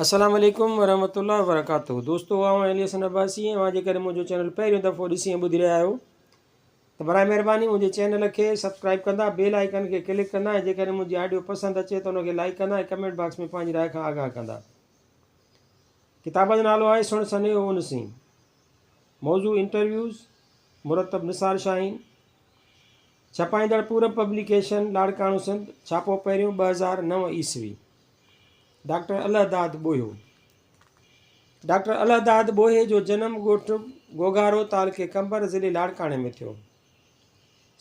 السلام عليڪم ورحمة الله وبرڪاته دوستو آئون علي حسن عباسي ۽ اوهان جيڪڏهن منهنجو چينل پهريون دفعو ڏسي ۽ ٻڌي رهيا آهيو ته برائي مهرباني منهنجي چينل کي سبسڪرائب ڪندا بيل آئيڪن کي ڪلڪ ڪندا ۽ جيڪڏهن منهنجي آڊيو پسند اچي ته ان کي لائيڪ ڪندا ۽ ڪمينٽ باڪس ۾ پنهنجي راء کان آگاهه ڪندا. ڪتاب جو نالو آهي سڻ سنيهو ان سين. موضوع انٽرويوز، مرتب نثار شاهين، ڇپائيندڙ پورب پبليڪيشن لاڙڪاڻو سنڌ، ڇاپو پهريون 2009 عيسوي. ڊاڪٽر الهداد ٻوهيو، ڊاڪٽر الهداد ٻوهيي جو جنم ڳوٺ گوگهارو تعلقي قمبر ضلعي لاڙڪاڻي ۾ ٿيو.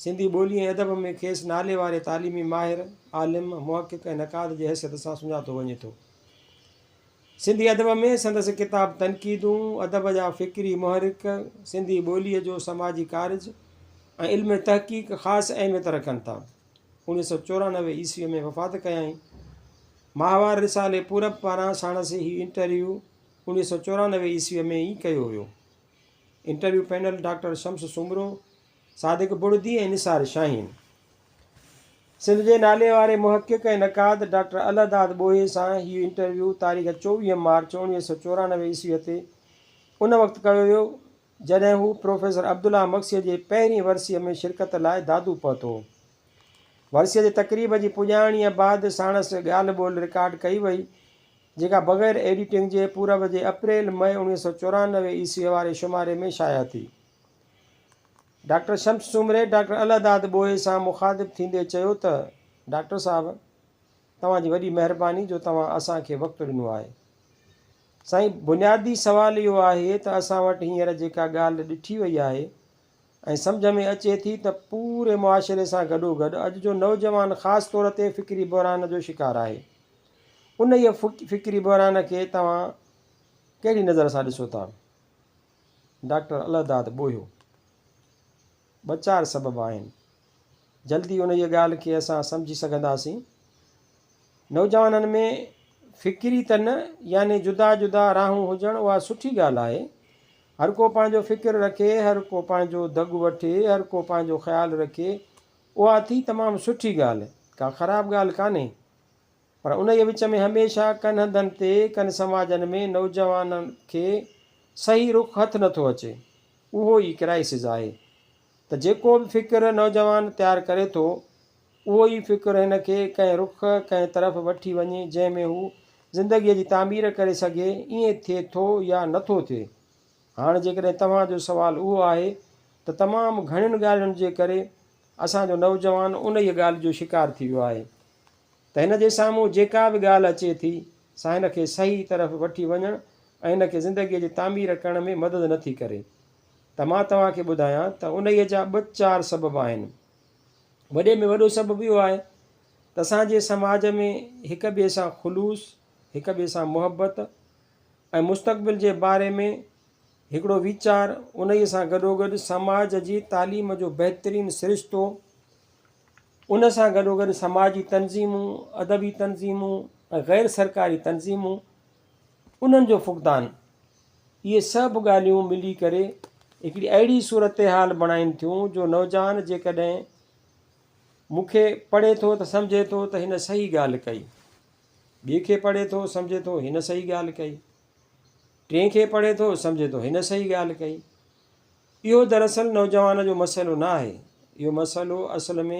سنڌي ٻولي ۽ ادب ۾ کيس نالي واري تعليمي ماهر، عالم، محقق ۽ نقاد جي حيثيت سان سڃاتو وڃي ٿو. سنڌي ادب ۾ سندس ڪتاب تنقيدون، ادب جا فڪري محرڪ، سنڌي ٻوليء جو سماجي ڪارج ۽ علم تحقيق خاص اهميت رکن ٿا. 1994 عيسويء ۾ وفات ڪيائين. ماهوار رسالي پورب پاران ساڻس هي انٽرويو 1994 عيسويء ۾ ئي ڪيو ويو. Interview panel doctor Shams Soomro, Sadiq Bardi ۽ Nisar Shaheen. Sindh جي نالي واري محقق ۽ نقاد ڊاڪٽر الهداد ٻوهيي سان هي انٽرويو تاريخ 24 مارچ 1994 عيسويء تي ان وقت ڪيو ويو، جڏهن هو پروفيسر عبدالله مگسيء جي پهرين ورسيء ۾ شرڪت لاء دادو پهتو. ورسيء جي تقريب جي پڄاڻيء بعد ساڻس ڳالهه ٻولهه رڪارڊ ڪئي وئي، جيڪا بغير ايڊيٽنگ جي پورب جي اپريل مئي 1994 عيسويء واري شماري ۾ شايع ٿي. ڊاڪٽر شمس سومري ڊاڪٽر الهداد ٻوهيي سان مخاطب ٿيندي چيو ته، ڊاڪٽر صاحب! توهان جي وڏي مهرباني جو توهان اسان کي وقت ڏنو آهي. سائين بنيادي سوال اهو آهي ته اسان وٽ هينئر جيڪا ڳالهه ڏٺي وئي آهي ۽ سمجهه ۾ اچي ٿي ته پوري معاشري سان گڏوگڏ اڄ جو نوجوان خاص طور تي فڪري بحران جو شڪار آهي. انهيء فڪري بحران کي توهان ڪهڙي نظر سان ڏسو ٿا؟ ڊاڪٽر الهداد ٻوهيو، ٻه چار سبب آهن. جلدي انهيء ڳالهه کي اسان سمجهي سگهنداسين. نوجوانن ۾ فڪري ته نه يعني جدا جدا راهون هجڻ اها سٺي ڳالهه آهي. هر ڪو پنهنجو فڪر رکي، هر ڪو پنهنجو دڳ وٺي، هر ڪو پنهنجو خيال رکي، اها ٿي تمام سٺي ڳالهه، ڪا خراب ڳالهه ڪانهي. پر انهيء وچ ۾ هميشه ڪن هنڌن تي، ڪن سماجن ۾ نوجوانن کي صحيح رخ هٿ نٿو اچي. اهو ئي ڪرائسز آهي ته جيڪو به فڪر نوجوان تيار ڪري ٿو، اهو ئي فڪر هن کي ڪنهن رخ، ڪنهن طرف وٺي وڃي جنهن ۾ هو زندگيء جي تعمير ڪري سگهي، ائين ٿئي ٿو يا نٿو ٿئي؟ هاڻ جيڪڏهن توهان جو سوال اهو آهي ته تمام گهڻين ڳالهين جي ڪري اسان جو نوجوان انهيء ڳالهه جو شڪار ٿي ويو آهي ته هن جي سامهون جيڪا به ڳالهه اچي ٿي سا هن کي صحيح طرف وٺي وڃڻ ۽ هن کي زندگيء جي تعمير ڪرڻ ۾ مدد نٿي ڪري ته مان توهان کي ٻڌايان ته انهيء جا ٻه چار سبب آهن. وڏي ۾ وڏو سبب اهو آهي ته اسان جي سماج ۾ هڪ ٻئي سان خلوص، هڪ ٻئي سان محبت ۽ مستقبل جي باري ۾ هڪڙو ويچار انهيء سان گڏوگڏ سماج جي تعليم جو بهترين سرشتو ان سان گڏوگڏ سماجي تنظيمون، ادبي تنظيمون ۽ غير سرڪاري تنظيمون انهن جو فقدان اهي سڀ ڳالهيون ملي ڪري هڪڙي اهڙي صورتحال بڻائين ٿيون جو نوجوان جيڪڏهن مون کي پڙهي ٿو ته سمجهي ٿو ته هن صحيح ڳالهه ڪئي، ٻئي کي پڙهي ٿو سمجهي ٿو هن صحيح ڳالهه ڪئي، ٽئين کي پڙهي ٿو سمجهي ٿو هن صحيح ڳالهه ڪئي. اهو دراصل نوجوان جو مسئلو نه آهي، اهو مسئلو اصل ۾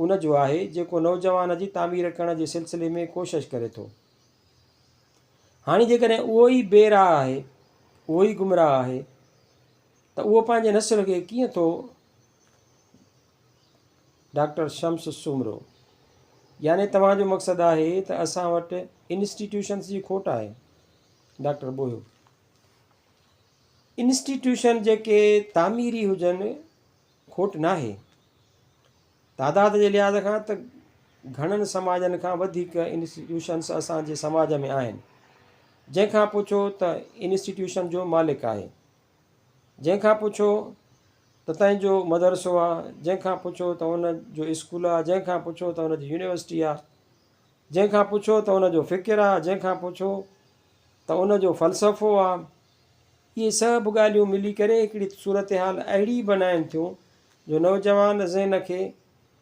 ان جو آهي جيڪو نوجوان جي تعمير ڪرڻ جي سلسلي ۾ ڪوشش ڪري ٿو. هاڻي جيڪڏهن اهو ئي بي راهه آهي، اهو ئي گمراهه آهي ته اهو پنهنجي نسل کي ڪيئن ٿو ڊاڪٽر شمس سومرو، يعني توهان جو مقصد آهي ته اسان وٽ انسٽيٽيوشنس جي کوٽ آهي؟ ڊاڪٽر ٻوهيو، انسٽيٽيوشن جيڪي تعميري هجن کوٽ ناهي. تعداد جي لحاظ کان ته گهڻن سماجن کان وڌيڪ انسٽيٽيوشنس اسان جي سماج ۾ آهن. جنهن کان پڇو ته انسٽيٽيوشن جو مالڪ آهي. جنهن کان پڇو ته تنهنجو مدرسو آ، جنهن کان پڇو ته ان جو اسڪول آ، جنهن کان پڇو ته ان جي يونيورسٽي آ، جنهن کان پڇو ته ان جو فڪر آ، جنهن کان پڇو ته ان جو فلسفو آ. اهي سڀ ڳالهيون ملي ڪري هڪڙي صورتحال اهڙي بنائين ٿيون جو نوجوان ذهن کي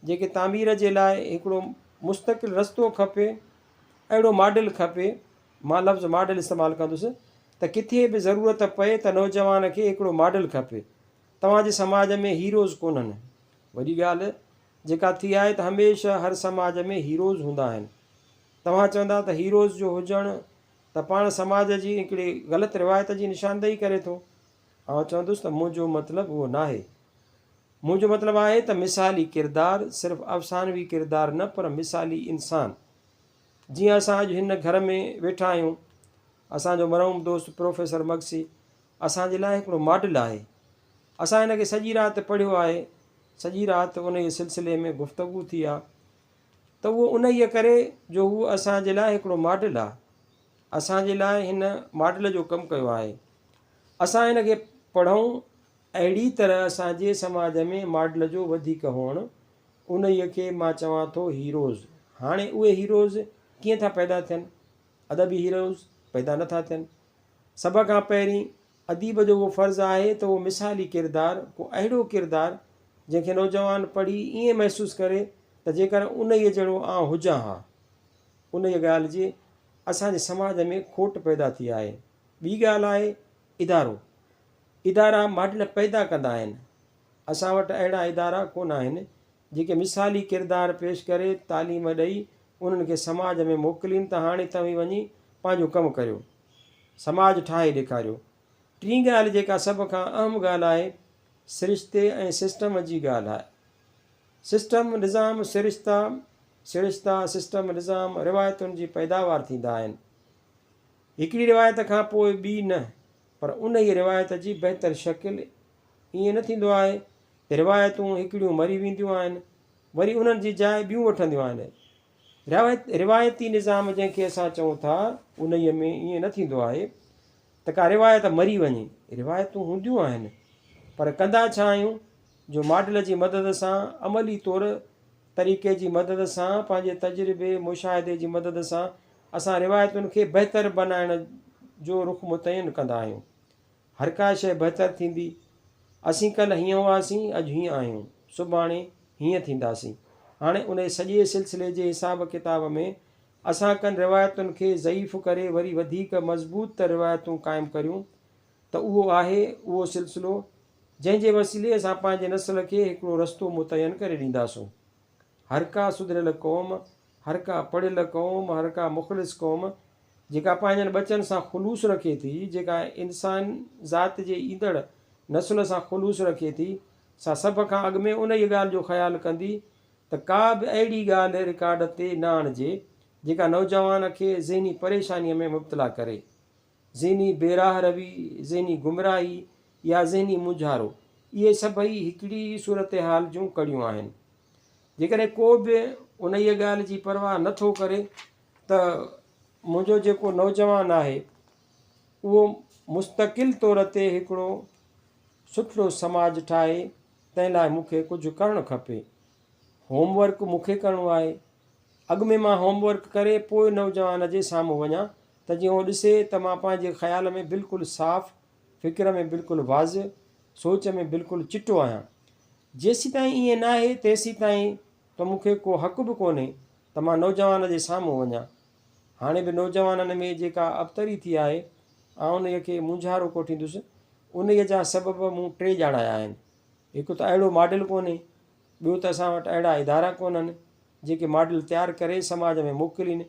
جيڪي تعمير جي لاء هڪڙو مستقل رستو کپي، اهڙو ماڊل کپي، مان لفظ ماڊل استعمال ڪندس ته ڪٿي به ضرورت پئي ته نوجوان کي هڪڙو ماڊل کپي. توهان جي سماج ۾ هيروز ڪونهن. وڏي ڳالهه جيڪا ٿي آهي ته هميشه هر سماج ۾ هيروز هوندا آهن. توهان چوندا ته هيروز جو هجڻ ته پاڻ سماج جي هڪڙي غلط روايت جي نشاندهي ڪري ٿو. آئون چوندس ته منهنجو مطلب اهو ناهي. منهنجو مطلب آهي ته مثالي ڪردار، صرف افسانوي ڪردار نه پر مثالي انسان. جيئن اسان اڄ هن گهر ۾ ويٺا آهيون، اسان جو مرحوم دوست پروفيسر مگسي اسان جي لاء هڪڙو ماڊل آهي. اسان هن کي سڄي رات پڙهيو آهي، سڄي رات انهيء سلسلي ۾ گفتگو ٿي آ ته اهو انهيء ڪري جو هو اسان جي لاء هڪڙو ماڊل آ. اسان جي لاء هن ماڊل جو ڪم ڪيو آهي. اسان هن کي پڙهون، اهڙي طرح اسان جي سماج ۾ ماڊل جو وڌيڪ هئڻ، انهيء کي مان چوان ٿو هيروز. هاڻي اهي هيروز ڪيئن ٿا پيدا ٿين؟ ادبي هيروز پيدا نه ٿا ٿين. سڀ کان پهرين اديب جو اهو فرض آهي ته اهو مثالي ڪردار، ڪو اهڙو ڪردار جنهن کي نوجوان پڙهي ائين محسوس ڪري ته جيڪر انهيء جهڙو آئون هجان ها. انهيء ڳالهه جي اسان جي سماج ۾ کوٽ پيدا ٿي آهي. ٻي ڳالهه آهي ادارو. ادارا ماڊل پيدا ڪندا آهن. اسان وٽ اهڙا ادارا ڪونه آهن، جيڪي مثالي ڪردار پيش ڪري تعليم ڏئي انهن کي سماج ۾ موڪلين ته هاڻي توهين وڃي پنهنجو ڪم ڪريو. سماج ٺاهي ڏيکاريو. ٽين ڳالهه جيڪا سڀ کان اهم ڳالهه آهي، سرشتي ۽ سسٽم جي ڳالهه آهي. سسٽم، نظام، سرشتا، سرشتا، سسٽم، نظام، روايتن جي پيداوار ٿيندا آهن. هڪڙي روايت کان پوء ٻي نه، پر انهيء روايت جي بهتر شڪل ائين نه ٿيندو آهي ته روايتون هڪڙيون مري وينديون آهن، وري انهن جي جاء ٻيون وٺنديون آهن. روايتي نظام جنهن کي اسان چئون ٿا، انهيء ۾ ائين نه ٿيندو آهي ته ڪا روايت مري وڃي. روايتون هونديون آهن، پر ڪندا ڇا آهيون جو ماڊل جي مدد سان، عملي طور طريقي جي مدد سان، پنهنجي تجربي، مشاهدي جي مدد سان اسان روايتن کي بهتر بنائڻ جو رخ متعين ڪندا آهيون. هر ڪا شيء بهتر ٿيندي. اسين ڪلهه هيئن هئاسين، اڄ هيئن آهيون، سڀاڻي هيئن ٿينداسين. هاڻي انهيء سڄي سلسلي جي حساب ڪتاب ۾ اسان ڪن روايتن کي ضعيف ڪري وري وڌيڪ مضبوط تر روايتون قائم ڪريون ته اهو آهي اهو سلسلو جنهن جي وسيلي اسان پنهنجي نسل کي هڪڙو رستو متعين ڪري ڏينداسون. هر ڪا سڌريل قوم هر ڪا پڙهيل قوم، هر ڪا مخلص قوم، جيڪا پنهنجن ٻچن سان خلوص رکي ٿي، جيڪا انسان ذات جي ايندڙ نسل سان خلوص رکي ٿي، سا سڀ کان اڳ ۾ انهيء ڳالهه جو خيال ڪندي ته ڪا به اهڙي ڳالهه رڪارڊ تي نه آڻجي، جيڪا نوجوان کي ذهني پريشانيء ۾ مبتلا ڪري. ذهني بي راهه روي، ذهني گمراهي يا ذهني مونجهارو، اهي سڀئي هڪڙي ئي صورتحال جون ڪڙيون آهن. جيڪڏهن ڪو به انهيء ڳالهه جي پرواهه نه ٿو ڪري ته منهنجو جيڪو نوجوان آهي اهو مستقل طور تي هڪڙو سٺڙو سماج ٺاهي تنهن لاء مون کي ڪجهه ڪرڻ کپي. هوم ورڪ مون کي ڪرڻو آهي. اڳ ۾ مان هوم ورڪ ڪري پوء نوجوان جي سامهون وڃان ته جيئن هو ڏسي ته مان پنهنجي خيال ۾ بلڪل صاف، فڪر ۾ بلڪل واضح، سوچ ۾ بلڪل چٽو آهيان. جيسيتائين ائين ناهي تيسيتائين ته مون کي ڪو حق به ڪونهي ته مان نوجوان جي سامهون وڃان. هاڻي به نوجوانن ۾ جيڪا ابتري ٿي آهي، آئون انهيء کي مونجهارو ڪوٺيندس. انهيء جا سبب مون ٽي ڄاڻايا آهن. هڪ ته اهڙو ماڊل ڪونهي، ٻيو ته اسان وٽ اهڙا ادارا ڪونهن، جيڪي ماڊل تيار ڪري سماج ۾ موڪلين،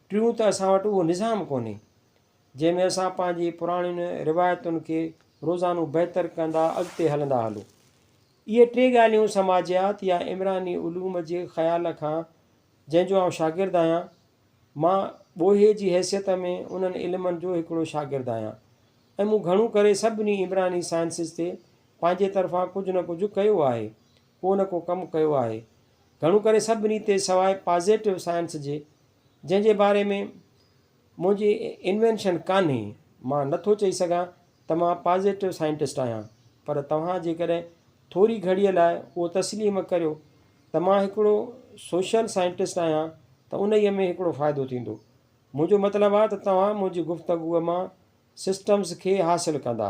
ٽيون ته اسان وٽ اهو نظام ڪونهي، جنهن ۾ اسان پنهنجي پراڻين روايتن کي روزانو بهتر ڪندا اڳتي هلندا هلون. اهي ٽي ڳالهيون سماجيات يا عمراني علوم جي خيال کان جنهن جو آئون شاگرد آهيان، مان ٻوهي جي حيثيت ۾ انهن علمن جو هڪڙو شاگرد آهيان ۽ مون گهڻو ڪري سڀني عمراني سائنسز تي پنهنجي طرفان ڪجهه نه ڪجهه ڪيو آهي، ڪو نه ڪو ڪم ڪيو آهي. گهڻو ڪري سڀني تي سواء پازيٽو سائنس جي جنهن جي باري ۾ منهنجي انوينشن ڪانهي. مان نه ٿو چئي سگهان ته مان پازيٽو سائنٽسٽ آهيان پر توهان جيڪڏهن ٿوري گهڙيء لاء اهو تسليم ڪريو ته مان هڪڙو سوشل سائنٽسٽ آهيان ته انهيء ۾ هڪڙو فائدو ٿيندو. منهنجو مطلب آهي ته توهان منهنجي گفتگوء مان سسٽمز کي حاصل ڪندا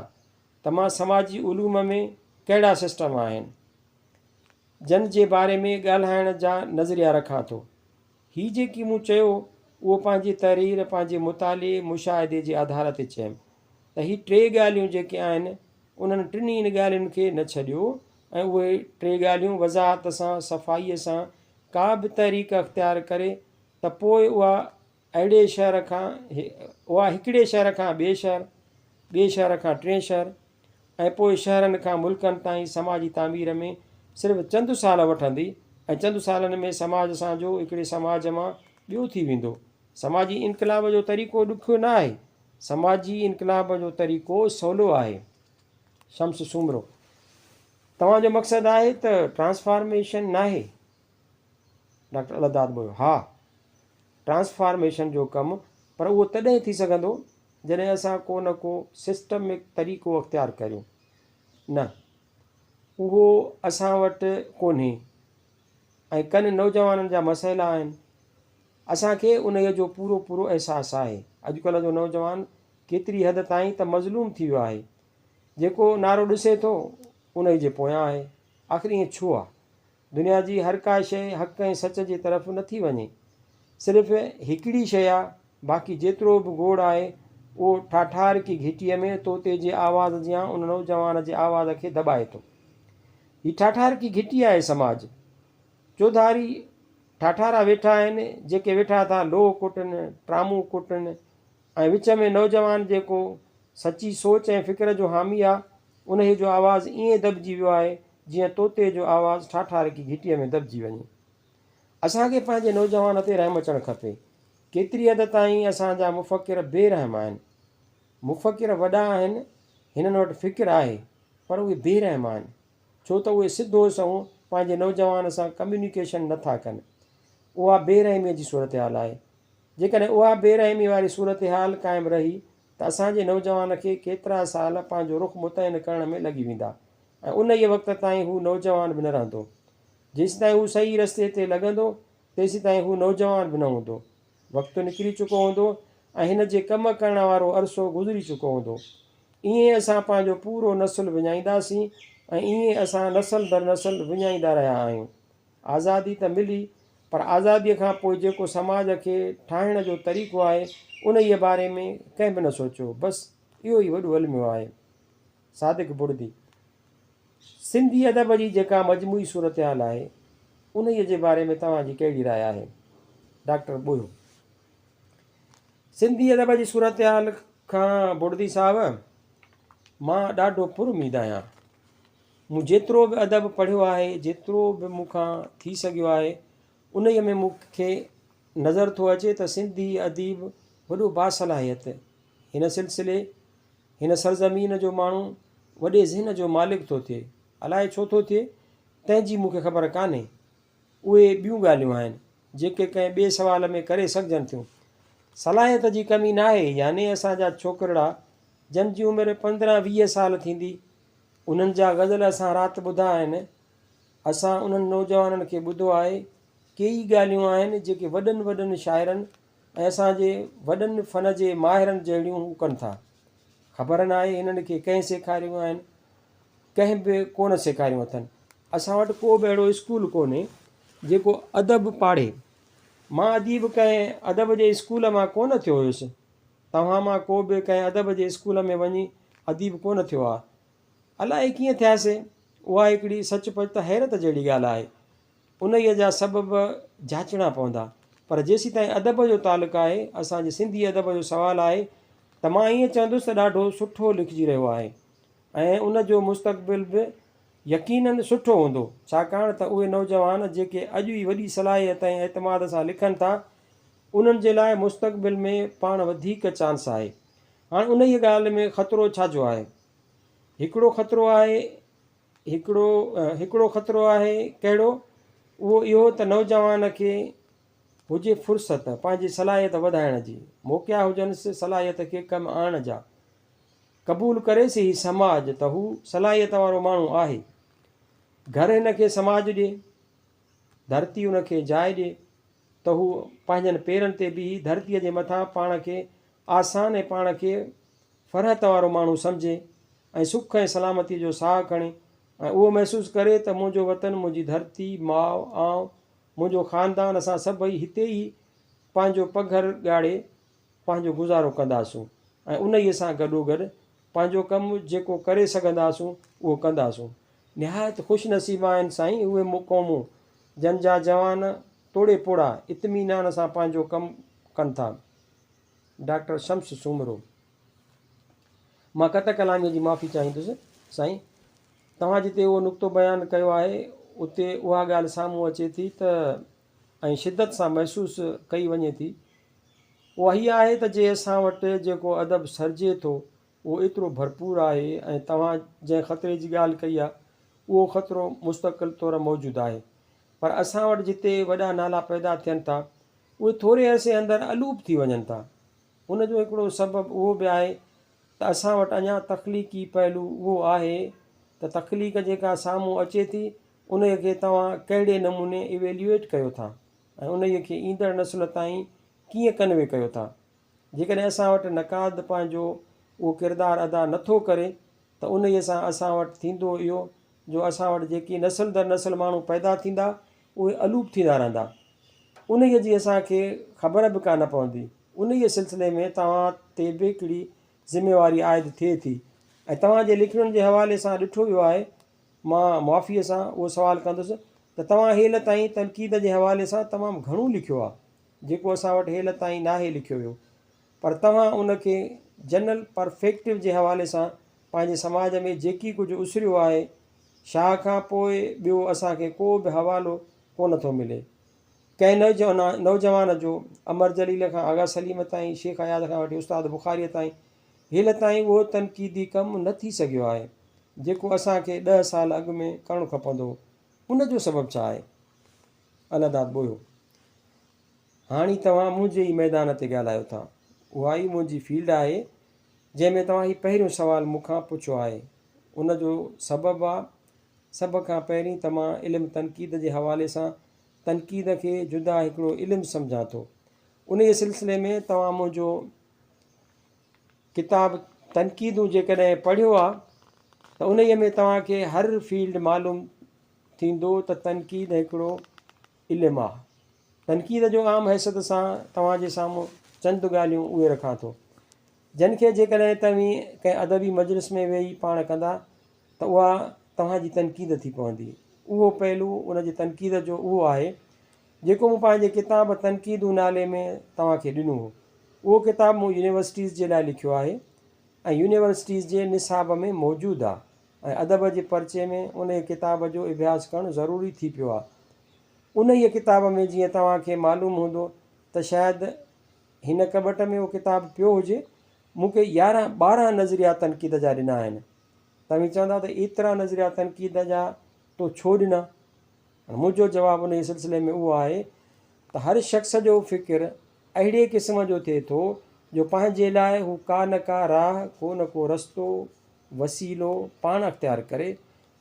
ته مان سماجي علوم ۾ ڪهڙا سسٽم آهن جن جي باري ۾ ڳالهائڻ جا نظريا رکان ٿو. هي جيڪي مون چيو اهو پنهنجي تحرير، پنهنجي مطالعي، مشاهدي جي آڌار تي چيم ته هي ٽي ڳالهيون جيڪي آهن، انهن ٽنهي ڳالهين کي نه ڇڏيو ۽ اهي ٽي ڳالهيون وضاحت سان، صفائيء سان ڪا به تحريڪ اختيار ڪري ته پوء اها اهڙي شهر کان اها هڪڙي شهر کان ٻئي شهر، ٻئي شهر کان ٽئين شهر ۽ پوء شهرن کان ملڪن تائين سماجي تعمير ۾ صرف چند سال وٺندي ۽ چند سالن ۾ سماج اسان جو هڪڙي سماج مان ٻيو ٿي ويندو. سماجي انقلاب جو طريقو ڏکيو نه آهي. سماجي انقلاب جو طريقو سولو آهي. شمس سومرو، توهان جو مقصد آهي ته ٽرانسفارميشن ناهي؟ ڊاڪٽر الهداد ٻوهيو، ها، ٽرانسفارميشن جو ڪم پر اهو تڏهن ٿي سگهندو جڏهن اسان ڪو نه ڪو سسٽمڪ طريقو اختيار ڪريون. نه، اهو اسان وٽ ڪونهي ۽ ڪن نوجوانن جا مسئلا آهن. اسان کي انهيء جو پورو پورو احساس آهي. اڄڪلهه جو نوجوان ڪيتري حد تائين ته مظلوم ٿي ويو آهي. جيڪو نعرو ڏسي ٿو، انهيء جي پويان آهي. آخر ائين ڇو آ؟ دنيا جي هر ڪا شيء حق ۽ سچ جي طرف نه ٿي وڃي. صرف هڪڙي شيء آ، باقي جيترو به گوڙ آهي، اهو ٺاٺارڪي گهٽيء ۾ طوطي جي آواز جيان ان نوجوان جي آواز کي دٻائي ٿو. هي ٺاٺارڪي گهٽي آهي سماج. چوڌاري ٺاٺارا ويٺا آهن، جيڪي ويٺا ٿا لوهه ڪٽن، ٽرامون ڪٽن ۽ وچ ۾ نوجوان جيڪو سچي سوچ ۽ فڪر جو حامي آ، انهيء جو آواز ائين دٻجي ويو آهي، جيئن طوطي جو آواز ٺاٺارڪي گهٽيء ۾ دٻجي وڃي. اسان کي پنهنجي نوجوان تي رحم اچڻ کپي. ڪيتري حد تائين اسان جا مفڪر بي رحم آهن. مفڪر وڏا آهن، هنن وٽ فڪر آهي، پر اهي بي رحم آهن. ڇو ته اهي سڌو سنئون پنهنجي نوجوان سان ڪميونيڪيشن نه ٿا ڪن. اها بي رحميء جي صورتحال آهي. جيڪڏهن اها بي رحمي واري صورتحال قائم رهي ته اسان جي نوجوان کي ڪيترا سال پنهنجو رخ متعين ڪرڻ ۾ لڳي ويندا ۽ انهيء وقت تائين هو نوجوان به نه رهندو. جيسيتائين هو صحيح رستي تي لڳندو، تيسيتائين هو نوجوان به نه هوندو. وقت نڪري چڪو هوندو ۽ هن جي ڪم ڪرڻ وارو عرصو گذري چڪو هوندو. ائين اسان پنهنجو پورو نسل وڃائينداسين ۽ ائين اسان نسل در نسل وڃائيندا رهيا آهيون. آزادي ته ملي پر آزاديء کان پوء جيڪو سماج کي ٺاهڻ جو طريقو آهي، انهيء باري ۾ ڪنهن به نه سوچيو. بس اهو ئي وڏو الميو آهي. صادق بڙدي، سنڌي ادب جي جيڪا مجموعي صورتحال آهي، انهيء جي باري ۾ توهان جي ڪهڙي راء آهي؟ ڊاڪٽر ٻوهيو، سنڌي ادب جي صورتحال کان بڙدي صاحب، مان ڏاڍو پر اميد آهيان. مون جيترو به ادب پڙهيو آهي، جيترو به مون کان ٿي سگهيو آهي، انهيء ۾ مون کي نظر ٿو اچي ته سنڌي اديب وڏو باصلاحيت، هن سلسلي، هن سرزمين جو ماڻهو وڏي ذهن جو مالڪ ٿو ٿئي. الائي ڇو ٿو ٿئي، تنهن جي مون کي خبر ڪانهي. اهي ٻيون ڳالهيون آهن، جيڪي ڪنهن ٻئي سوال ۾ ڪري سگهجن ٿيون. صلاحيت جي ڪمي ناهي، يعني اسان جا ڇوڪرڙا، جن جي عمر 15 20 سال ٿيندي، انهن جا غزل اسان رات ٻڌا آهن، اسان انهن نوجوانن کي ٻڌو آهي، ڪيئي ڳالهيون آهن جيڪي وڏن وڏن شاعرن ۽ اسان جي وڏن فن جي ماهرن جهڙيون هو ڪن ٿا. خبر ناهي هنن کي ڪنهن سيکاريون آهن، ڪنهن به ڪونه سيکاريون اٿن. اسان وٽ ڪو به اهڙو اسڪول ڪونهي جيڪو ادب پاڙهي. مان اديب ڪنهن ادب جي اسڪول مان ڪونه ٿيو هيس. توهان مان ڪو به ڪنهن ادب جي اسڪول ۾ وڃي اديب ڪونه ٿيو آ. الائي ڪيئن ٿياسين؟ اها هڪڙي سچ پچ ته حيرت جهڙي ڳالهه آهي. انهيء جا سبب جاچڻا پوندا. پر جيسيتائين ادب جو تعلق آهي، اسان جي سنڌي ادب جو سوال آهي ته مان ائين چوندس ته ڏاڍو سٺو لکجي رهيو آهي ۽ ان جو مستقبل به يقيناً سٺو هوندو، ڇاڪاڻ ته اهي نوجوان جيڪي اڄ ئي وڏي صلاحيت ۽ اعتماد سان لکن ٿا، انهن جي لاء مستقبل ۾ پاڻ وڌيڪ چانس آهي. هاڻ انهيء ڳالهه ۾ خطرو ڇا جو آهي؟ هڪڙو خطرو آهي هڪڙو هڪڙو خطرو آهي ڪهڙو؟ اهو اهو ته نوجوان کي هجي فرصت پنهنجي صلاحيت وڌائڻ جي، موقعا هجنس صلاحيت کي ڪم آڻڻ جا. قبول ڪريس هي سماج ته هو صلاحيت وارو ماڻهو آهي. گهر هن کي سماج ڏي، ڌرتي ان کي جاء ڏي ته هو پنهنجن پيرن تي بيهي ڌرتيء جي مٿان پاڻ کي آسان ۽ پاڻ کي فرحت وارو ماڻهو سمجهي ۽ سک ۽ سلامتيء جو ساهه کڻي ۽ اهو محسوس ڪري ته منهنجو وطن، منهنجي ڌرتي، ماء، آئون، منهنجو خاندان اسان سڀئي هتي ئي پنهنجو پگهر ڳاڙي پنهنجو گذارو ڪنداسون ۽ انهيء سان گڏوگڏ پنهنجو ڪم جيڪو ڪري سگهنداسون اهو ڪنداسون. نهايت خوش نصيب آهن سائين اهي قومون جن جا جوان توڙي پوڙها اطمينان سان پنهنجو ڪم ڪن ٿا. ڊاڪٽر شمس سومرو. مان قطع ڪلاميء جي معافي چاهيندس سائين. توهان جتي اهو نقطو بيان ڪيو آهي اتي اها ڳالهه سامهون اچي ٿي ته ۽ شدت سان محسوس ڪئي وڃي ٿي اها هيء آهي ته جي اسان وٽ جيڪو ادب سرجي ٿو اهو ايترو ڀرپور آهي ۽ توهان جنهن خطري جي ڳالهه ڪئي آهي اهو خطرو مستقل طور موجود آهي پر اسان وٽ جتي وڏا نالا پيدا ٿين ٿا اهي ٿوري عرصي اندر الوپ ٿي وڃن ٿا. ان جو هڪڙو سبب اهو به آهي ته اسان وٽ اڃا تخليقي پهلو اهو آهي ته تخليق جيڪا سامهون اچي ٿي انهيء کي توهان ڪهڙي نموني Evaluate ڪيو ٿا ۽ انهيء کي ايندڙ نسل تائين ڪيئن ڪنوي ڪيو ٿا. جيڪڏهن اسان وٽ نقاد پنهنجو اهو ڪردار ادا نه ٿو ڪري ته انهيء سان اسان وٽ ٿيندو اهو جو اسان وٽ جيڪي نسل در نسل ماڻهو پيدا ٿيندا اهي الوپ ٿيندا رهندا. انهيء جي اسان کي خبر به ڪا نه پوندي. انهيء سلسلي ۾ توهان تي به هڪڙي ذميواري عائد ٿئي ٿي ۽ توهان جي لکڻين جي حوالي سان ڏٺو ويو آهي. مان معافيء سان اهو سوال ڪندس ته توهان هيل تائين تنقيد جي حوالي سان تمام گهڻو لکيو آهي، جيڪو اسان وٽ هيل تائين ناهي لکيو ويو، پر توهان ان کي جنرل پرفيڪٽو جي حوالي سان پنهنجي سماج ۾ جيڪي ڪجهه اسريو آهي، شاهه کان پوء ٻيو اسان کي ڪو به حوالو ڪونه ٿو ملي. ڪنهن نوجوان جو، امر جليل کان آغا سليم تائين، شيخ اياز کان وٺي استاد بخاريء تائين، هيل تائين اهو تنقيدي ڪم نه ٿي سگهيو آهي، جيڪو اسان کي ڏهه سال اڳ ۾ ڪرڻ کپندو هو. ان جو سبب ڇا آهي؟ الهداد ٻوهيو. هاڻي توهان منهنجي ئي ميدان تي ڳالهايو ٿا. اها ئي منهنجي فيلڊ آهي، جنهن ۾ توهان هي پهريون سوال مون کان پڇيو آهي. ان جو سبب آ، سڀ کان پهرين ته مان علم تنقيد جي حوالي سان تنقيد کي جدا هڪڙو علم سمجهان ٿو. انهيء سلسلي ۾ توهان منهنجو ڪتاب تنقيدون جيڪڏهن پڙهيو آ ته انهيء ۾ توهان کي هر فيلڊ معلوم ٿيندو ته تنقيد هڪڙو علم آ. تنقيد جو عام حيثيت سان توهان جي سامهون چند ڳالهيون اهي رکان ٿو، جن کي جيڪڏهن توهين ڪنهن ادبي مجلس ۾ ويهي پاڻ ڪندا ته اها توهان جي تنقيد ٿي پوندي. اهو پهلو ان جي تنقيد جو اهو آهي، جيڪو مون پنهنجي ڪتاب تنقيدون نالي ۾ توهان کي ڏنو هو. اهو ڪتاب مون يونيورسٽيز جي لاء لکيو آهي ۽ يونيورسٽيز جي نصاب ۾ موجود آ ۽ ادب جي پرچي ۾ انهيء ڪتاب جو اڀياس ڪرڻ ضروري ٿي پيو آ. انهيء ڪتاب ۾ جيئن توهان کي معلوم هوندو ته شايد هن ڪٻٽ ۾ اهو ڪتاب پيو هجي، مون ڪي 11 ٻارنهن نظريا تنقيد جا ڏنا آهن. توهين چوندا ته ايترا نظريا تنقيد جا تو ڇو ڏنا؟ هاڻ منهنجو جواب انهيء سلسلي ۾ اهو آهي ته هر شخص جو فڪر اهڙي قسم جو ٿئي ٿو جو پنهنجي لاء هو ڪا نه ڪا راهه، ڪو نه ڪو رستو، وسيلو پاڻ اختيار ڪري.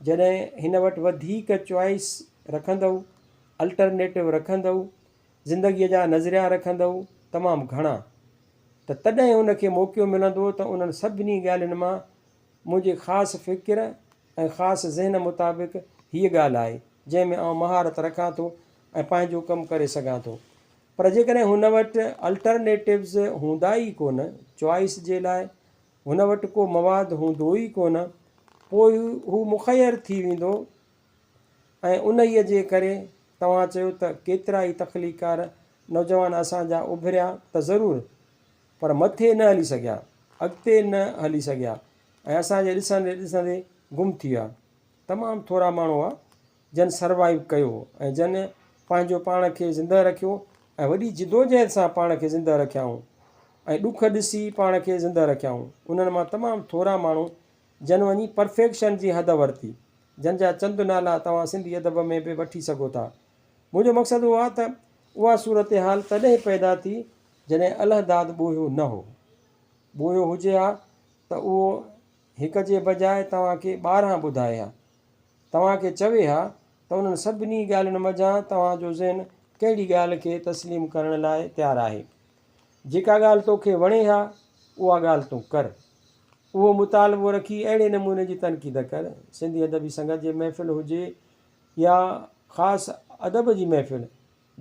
جڏهن هن وٽ وڌيڪ چوائس رکندؤ، الٽرنيٽو رکندؤ، زندگيء جا نظريا رکندؤ تمام گهڻا ته تڏهن هن کي موقعو ملندو ته انهن سڀني ڳالهين مان منهنجي خاص فڪر ۽ خاص ذهن مطابق هيء ڳالهه آهي، جنهن ۾ آئون مهارت رکان ٿو ۽ پنهنجو ڪم ڪري سگهان ٿو. پر جيڪڏهن هن وٽ Alternatives هوندا ئي ڪونه، چوائس جي لاء هن وٽ ڪو مواد هوندو ئي ڪونه، پوء هو مخير ٿي ويندو ۽ انهيء جي ڪري توهان چيو ته ڪيترائي تخليقڪار نوجوان اسان جا اڀريا ته ضرور، پر مٿي نه هلي سگهيا، اڳتي نه هلي سگهيا ۽ اسان جي ڏسندي ڏسندي گم ٿي ويا. تمام ٿورا ماڻهو هئا، جن سروائيو ڪيو ۽ جن پنهنجو پاڻ کي زندهه رکيو ۽ وڏي جدوجهد سان پاڻ کي زندهه رکيائون ۽ ڏک ڏسي پاڻ کي زندهه رکيائون. انهن مان تمام ٿورا ماڻهو جن وڃي پرفيڪشن جي حد ورتي، جن جا چند نالا توهان سنڌي ادب ۾ به وٺي سگهو ٿا. منهنجو مقصد اهو آهي ته اها صورتحال تڏهن پيدا ٿي جڏهن الهداد ٻوهيو نه هو. ٻوهيو هجي ها ته اهو هڪ جي بجاء توهان کي 12 ٻڌائي ها. توهان کي چوي ها ته انهن سڀني ڳالهين منجهان توهان جو ذهن ڪهڙي ڳالهه کي تسليم ڪرڻ لاء تيار آهي. جيڪا ڳالهه توکي وڻي ها اها ڳالهه تون ڪر. اهو مطالبو رکي اهڙي نموني جي تنقيد ڪر. سنڌي ادبي سنگت جي محفل هجي يا خاص ادب جي محفل،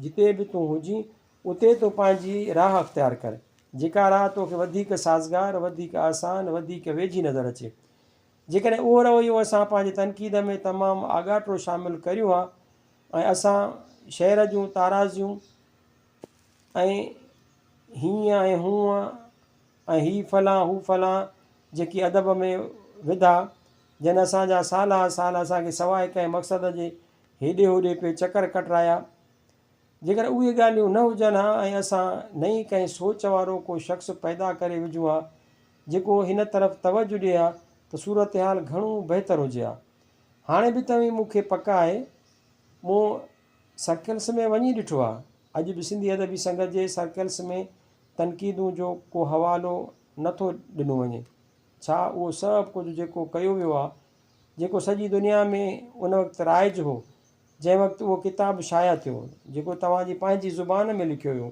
جتي به تون هجين اتي تون پنهنجي راهه اختيار ڪر، جيڪا راهه توکي وڌيڪ سازگار، وڌيڪ آسان، وڌيڪ ويجهي نظر اچي. جيڪڏهن اهو رويو اسان پنهنجي تنقيد ۾ تمام آڳاٽو شامل ڪريون ها ۽ اسان شعر جون تارازيون ۽ هيئن ۽ هونء ۽ هي فلان هو فلان جيڪي ادب ۾ وڌا، جن اسان جا سالها سال اسان کي سواء ڪنهن مقصد جي هيڏي هوڏي پئي چڪر ڪٽرايا. جيڪڏهن اهي ڳالهيون نه هجن ها ۽ اسان نئين ڪنهن سوچ وارو ڪو شخص پيدا ڪري وجهون ها جيڪو هن طرف توجه ڏئي ها ته صورتحال گهڻو بهتر هجي ها. هاڻي به توهين مون کي پڪ آهي مون سرڪلس ۾ وڃي ڏٺو آهي. اڄ به سنڌي ادبي سنگت جي سرڪلس ۾ تنقيدون جو ڪو حوالو نه ٿو ڏنو وڃي. ڇا اهو سڀ ڪجهه جيڪو ڪيو ويو آهي، جيڪو سڄي دنيا ۾ ان وقت رائج هو، جنهن وقت اهو ڪتاب شايع ٿيو، جيڪو توهان جي پنهنجي زبان ۾ لکيو ويو،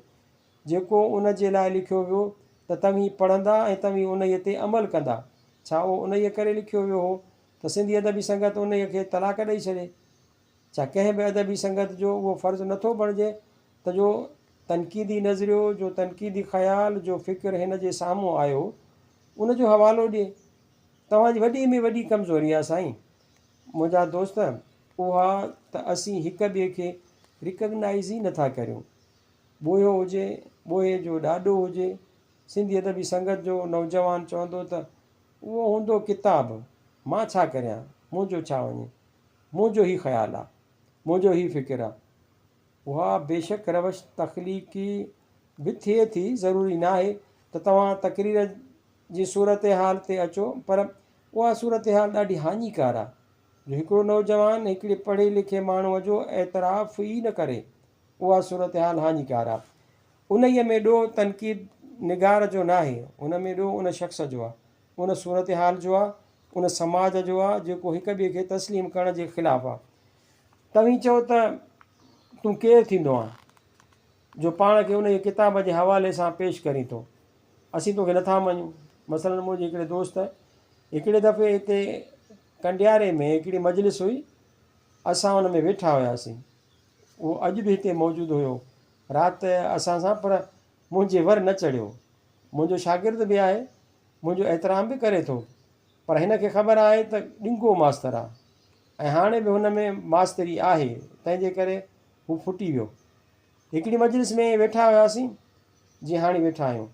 جيڪو ان جي لاء لکيو ويو ته توهين پڙهندا ۽ توهين انهيء تي عمل ڪندا، ڇا اهو انهيء ڪري لکيو ويو هو ته سنڌي ادبي سنگت انهيء کي طلاق ڏئي ڇڏي؟ ڇا ڪنهن به ادبي سنگت جو اهو فرض نه ٿو بڻجي ته جو تنقيدي نظريو، جو تنقيدي خيال، جو فڪر هن جي سامهون آيو، ان جو حوالو ڏئي؟ توهان جي وڏي ۾ وڏي ڪمزوري آهي سائين منهنجا دوست اها ته اسين هڪ ٻئي کي ريڪگنائيز ئي نٿا ڪريون. ٻوهيو هجي، ٻوهيي جو ڏاڏو هجي، سنڌي ادبي سنگت جو نوجوان چوندو ته اهو هوندو ڪتاب، مان ڇا ڪريان، منهنجو ڇا وڃي، منهنجو هي خيال آ، منهنجو هي فڪر آ. اها بيشڪ روش تخليقي به ٿئي ٿي، ضروري ناهي ته توهان تقرير جي صورتحال تي اچو پر اها صورتحال ڏاڍي هاڃيڪار آ جو هڪڙو نوجوان هڪڙي پڙهي لکي ماڻهوء جو اعتراف ئي نه ڪري اها صورتحال هاڃيڪار آ. انهيء ۾ ڏوهه تنقيد نگار جو ناهي، ان ۾ ڏوهه ان شخص جو آ، ان صورتحال جو آ، ان سماج جو آ جيڪو هڪ ٻئي کي تسليم ڪرڻ جي خلاف آ. توهين چئو ته تون ڪير ٿيندو آن جو پاڻ کي انهيء ڪتاب جي حوالي سان پيش ڪرين ٿو؟ اسين توکي نٿا مڃون. مثلاً منهنجي هڪڙي دوست هڪڙي دفعي هتي ڪنڊياري ۾ هڪڙي مجلس هئي، اسان ان ۾ ويٺا هياسين. اهو اڄ به هتي موجود هيو رات اسان سان پر منهنجي ور نه چڙهيو. منهنجو شاگرد به آهي، منهنجو احترام به ڪري ٿو پر هن کي خبر آهي ته ڏنگو ماستر آ ۽ هاڻي به هن ۾ ماستري آهي تنهن جي ڪري هو ڦٽي ويو. هڪڙي مجلس ۾ ويٺا هياسين جيئن هاڻي ويٺا آهيون.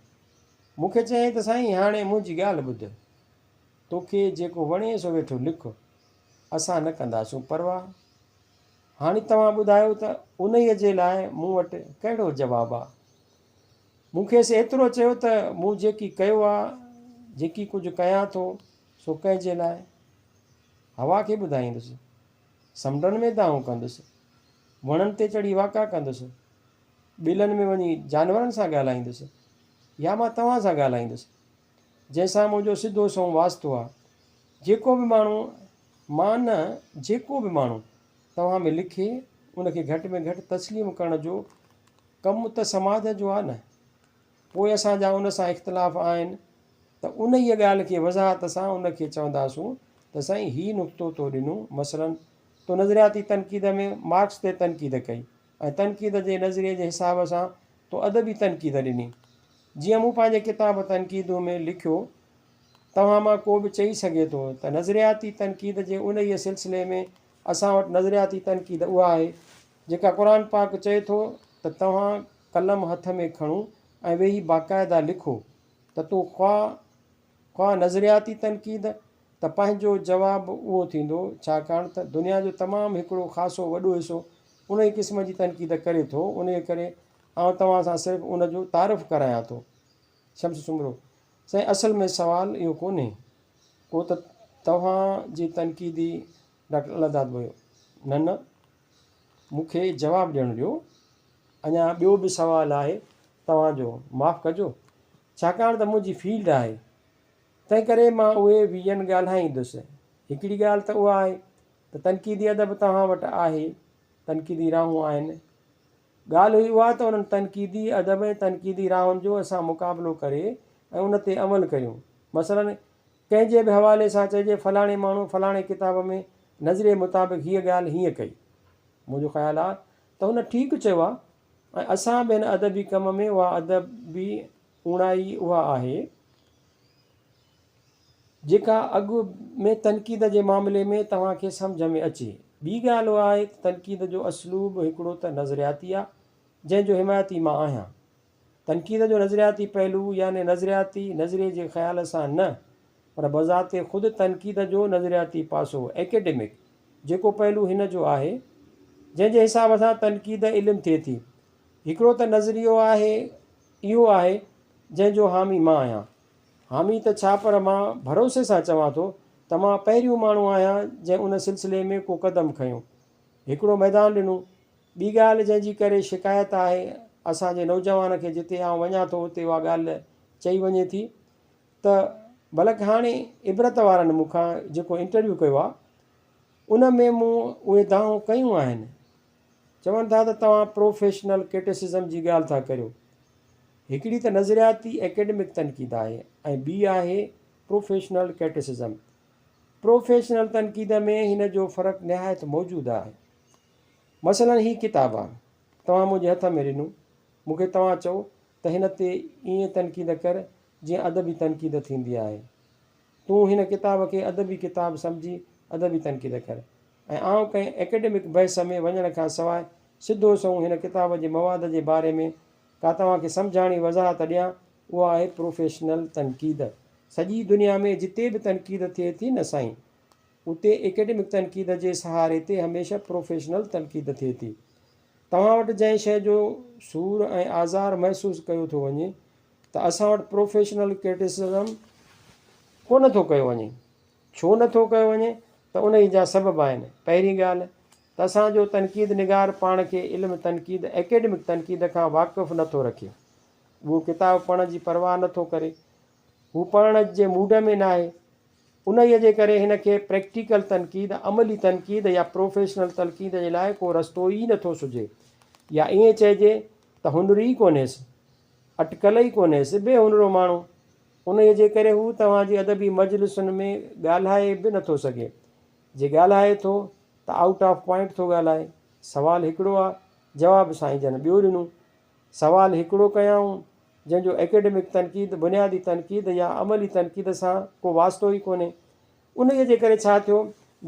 مون کي چيائين ته سائين هاڻي منهنجي ڳالهه ٻڌ. توکي جيڪو وڻي سو ويٺو لک. اسان نه ڪنداسون پرواهه. هاڻي توهان ٻڌايو ته انهيء جي لاء مون وٽ ڪهڙو جواب آ؟ مون کيس ايترو چيو ته مون جيڪي ڪيو آ، جيڪي ڪجهه ڪيان ٿو، سو ڪنهن جي لاء؟ هوا کي ٻڌائيندس، سمنڊن ۾ دانهون ڪندس، وڻن تي چڙهي واڪا ڪندس، ٻيلن ۾ وڃي جانورن سان ڳالهائيندس يا مان توهان سان ڳالهائيندس، جنهن سان منهنجو سڌو سنئون واسطو آ. جيڪو به ماڻهو مان نه جيڪو به ماڻهو توهان ۾ لکي ان کي گهٽ ۾ گهٽ تسليم ڪرڻ جو ڪم ته سماج جو آ نه. پوء اسان جا ان سان اختلاف آهن ته انهيء ڳالهه کي وضاحت سان ان کي چونداسون ته سائين هي نقطو تو ڏنو مثلاً تو نظرياتي تنقيد ۾ مارڪس تي تنقيد ڪئي ۽ تنقيد جي نظريي جي حساب سان تو ادبي تنقيد ڏني جيئن مون پنهنجي ڪتاب تنقيدون ۾ لکيو توهان مان ڪو به چئي سگهي ٿو ته نظرياتي تنقيد جي انهيء سلسلي ۾ اسان وٽ نظرياتي تنقيد اها آهي جيڪا قرآن پاڪ چئي ٿو ته توهان قلم هٿ ۾ کڻو ۽ ويهي باقاعده لکو ته تون خواه خواه نظرياتي تنقيد ته پنهنجو جواب اهو ٿيندو ڇاڪاڻ ته دنيا جو تمام هڪڙو خاصو وڏو حصو انهيء قسم جي تنقيد ڪري ٿو انهيء ڪري آئون توهان سان صرف ان جو تعارف ڪرايان ٿو. شمس سومرو، سائين اصل ۾ سوال اهو ڪونهي ڪو ته توهان جي تنقيدي ڊاڪٽر الله داد ٻوهيو، نه نه مون کي جواب ڏيڻ ڏيو اڃا ٻيو به سوال آهي توهان جو معاف ڪجو ڇاڪاڻ ته منهنجي فيلڊ آهي تنهن ڪري مان اهي ويزن ڳالهائيندس هڪڙي ڳالهه ته اها آهي ته تنقيدي ادب توهان وٽ آهي تنقيدي راهون آهن ڳالهه هئي اها ته انهن تنقيدي ادب ۽ تنقيدي راهن جو اسان مقابلو ڪري ۽ ان تي عمل ڪريون. مثلاً ڪنهن جي به حوالي سان چئجي فلاڻي ماڻهو فلاڻي ڪتاب ۾ نظريي مطابق هيء ڳالهه هيئن ڪئي. منهنجو خيال آهي ته هن ٺيڪ چيو آهي ۽ اسان به هن ادبي ڪم ۾ اها ادبي اوڻائي اها آهي، جيڪا اڳ ۾ تنقيد جي معاملي ۾ توهان کي سمجهه ۾ اچي. ٻي ڳالهه اها آهي ته تنقيد جو اسلوب هڪڙو ته نظرياتي آ، جنهن جو حمايتي مان آهيان. تنقيد جو نظرياتي پهلو يعني نظرياتي نظريي جي خيال سان نه پر بذات خود تنقيد جو نظرياتي پاسو، Academic، جيڪو پهلو هن جو آهي، جنهن جي حساب سان تنقيد علم ٿئي ٿي. هڪڙو ته نظريو آهي اهو آهي جنهن جو حامي مان آهيان. حامي ته ڇا پر مان ڀروسي سان چوان ٿو ته مان پهريون ماڻهو آهيان جنهن ان سلسلي ۾ ڪو قدم کنيو. هڪڙو ميدان ڏنو. ٻي ڳالهه جنهن جي ڪري شڪايت آهي اسان جي نوجوان کي جتي آئون وڃان ٿو اتي اها ڳالهه چئي وڃي ٿي ته بلڪ هاڻي عبرت وارن مون کان جيڪو انٽرويو ڪيو آهي ان ۾ مون اهي دانهون ڪيون آهن. چون ٿا ته توهان پروفيشنل ڪرٽيسزم جي ڳالهه ٿا ڪريو. هڪڙي ته نظرياتي اڪيڊمڪ تنقيد آهي ۽ ٻي آهي پروفيشنل ڪرٽيسزم. پروفيشنل تنقيد ۾ هن جو فرق نهايت موجود آهي. مثلاً هي ڪتاب آ، توهان منهنجي هٿ ۾ ڏنو، مون کي توهان چئو ته هن تي ائين تنقيد ڪر جيئن ادبي تنقيد ٿيندي آهي. تون هن ڪتاب کي ادبي ڪتاب سمجهي ادبي تنقيد ڪر ۽ آئون ڪنهن اڪيڊمڪ بحث ۾ وڃڻ کان سواء سڌو سنئون هن ڪتاب جي مواد جي باري ۾ ڪا توهان کي سمجهاڻي وضاحت ڏيان، اها آهي پروفيشنل تنقيد. سڄي دنيا ۾ جتي به تنقيد ٿئي ٿي نه سائين، اتي اڪيڊمڪ تنقيد جي سهاري تي هميشه پروفيشنل تنقيد ٿئي ٿي. توهان وٽ جنهن شيء جو سور ۽ آزار محسوس ڪيو ٿو وڃي ته اسان وٽ پروفيشنل ڪرٽيسزم ڪونه ٿو ڪيو وڃي. ڇو نه ٿو ڪيو وڃي ته انهيء جا سبب آهن. پهرين ڳالهه ته اسان جو تنقيد نگار پاڻ کي علم تنقيد، اڪيڊمڪ تنقيد، کان واقف نه ٿو رکي. اهو ڪتاب پڙهڻ جي پرواهه نه ٿو ڪري. هو پڙهڻ جي موڊ ۾ ناهي. انهيء جي ڪري هن کي پريڪٽيڪل تنقيد، عملي تنقيد يا پروفيشنل تنقيد جي لاء ڪو رستو ئي نه ٿو سجهي يا ائين چئجي ته هنر ئي ڪونهيس. اٽڪل ئي ڪونهيس. بي هنرو ماڻهو. انهيء جي ڪري هو توهان جي ادبي مجلسن ۾ ڳالهائي به نه ٿو سگهي. جي ڳالهائي ٿو ته آئوٽ آف پوائنٽ ٿو ڳالهائي. سوال هڪڙو آ، جواب سائين جن ٻيو ڏنو. سوال هڪڙو ڪيائون، جنهن جو اڪيڊمڪ تنقيد، بنيادي تنقيد يا عملي تنقيد سان ڪو واسطو ئي ڪونهي. انهيء جي ڪري ڇا ٿيو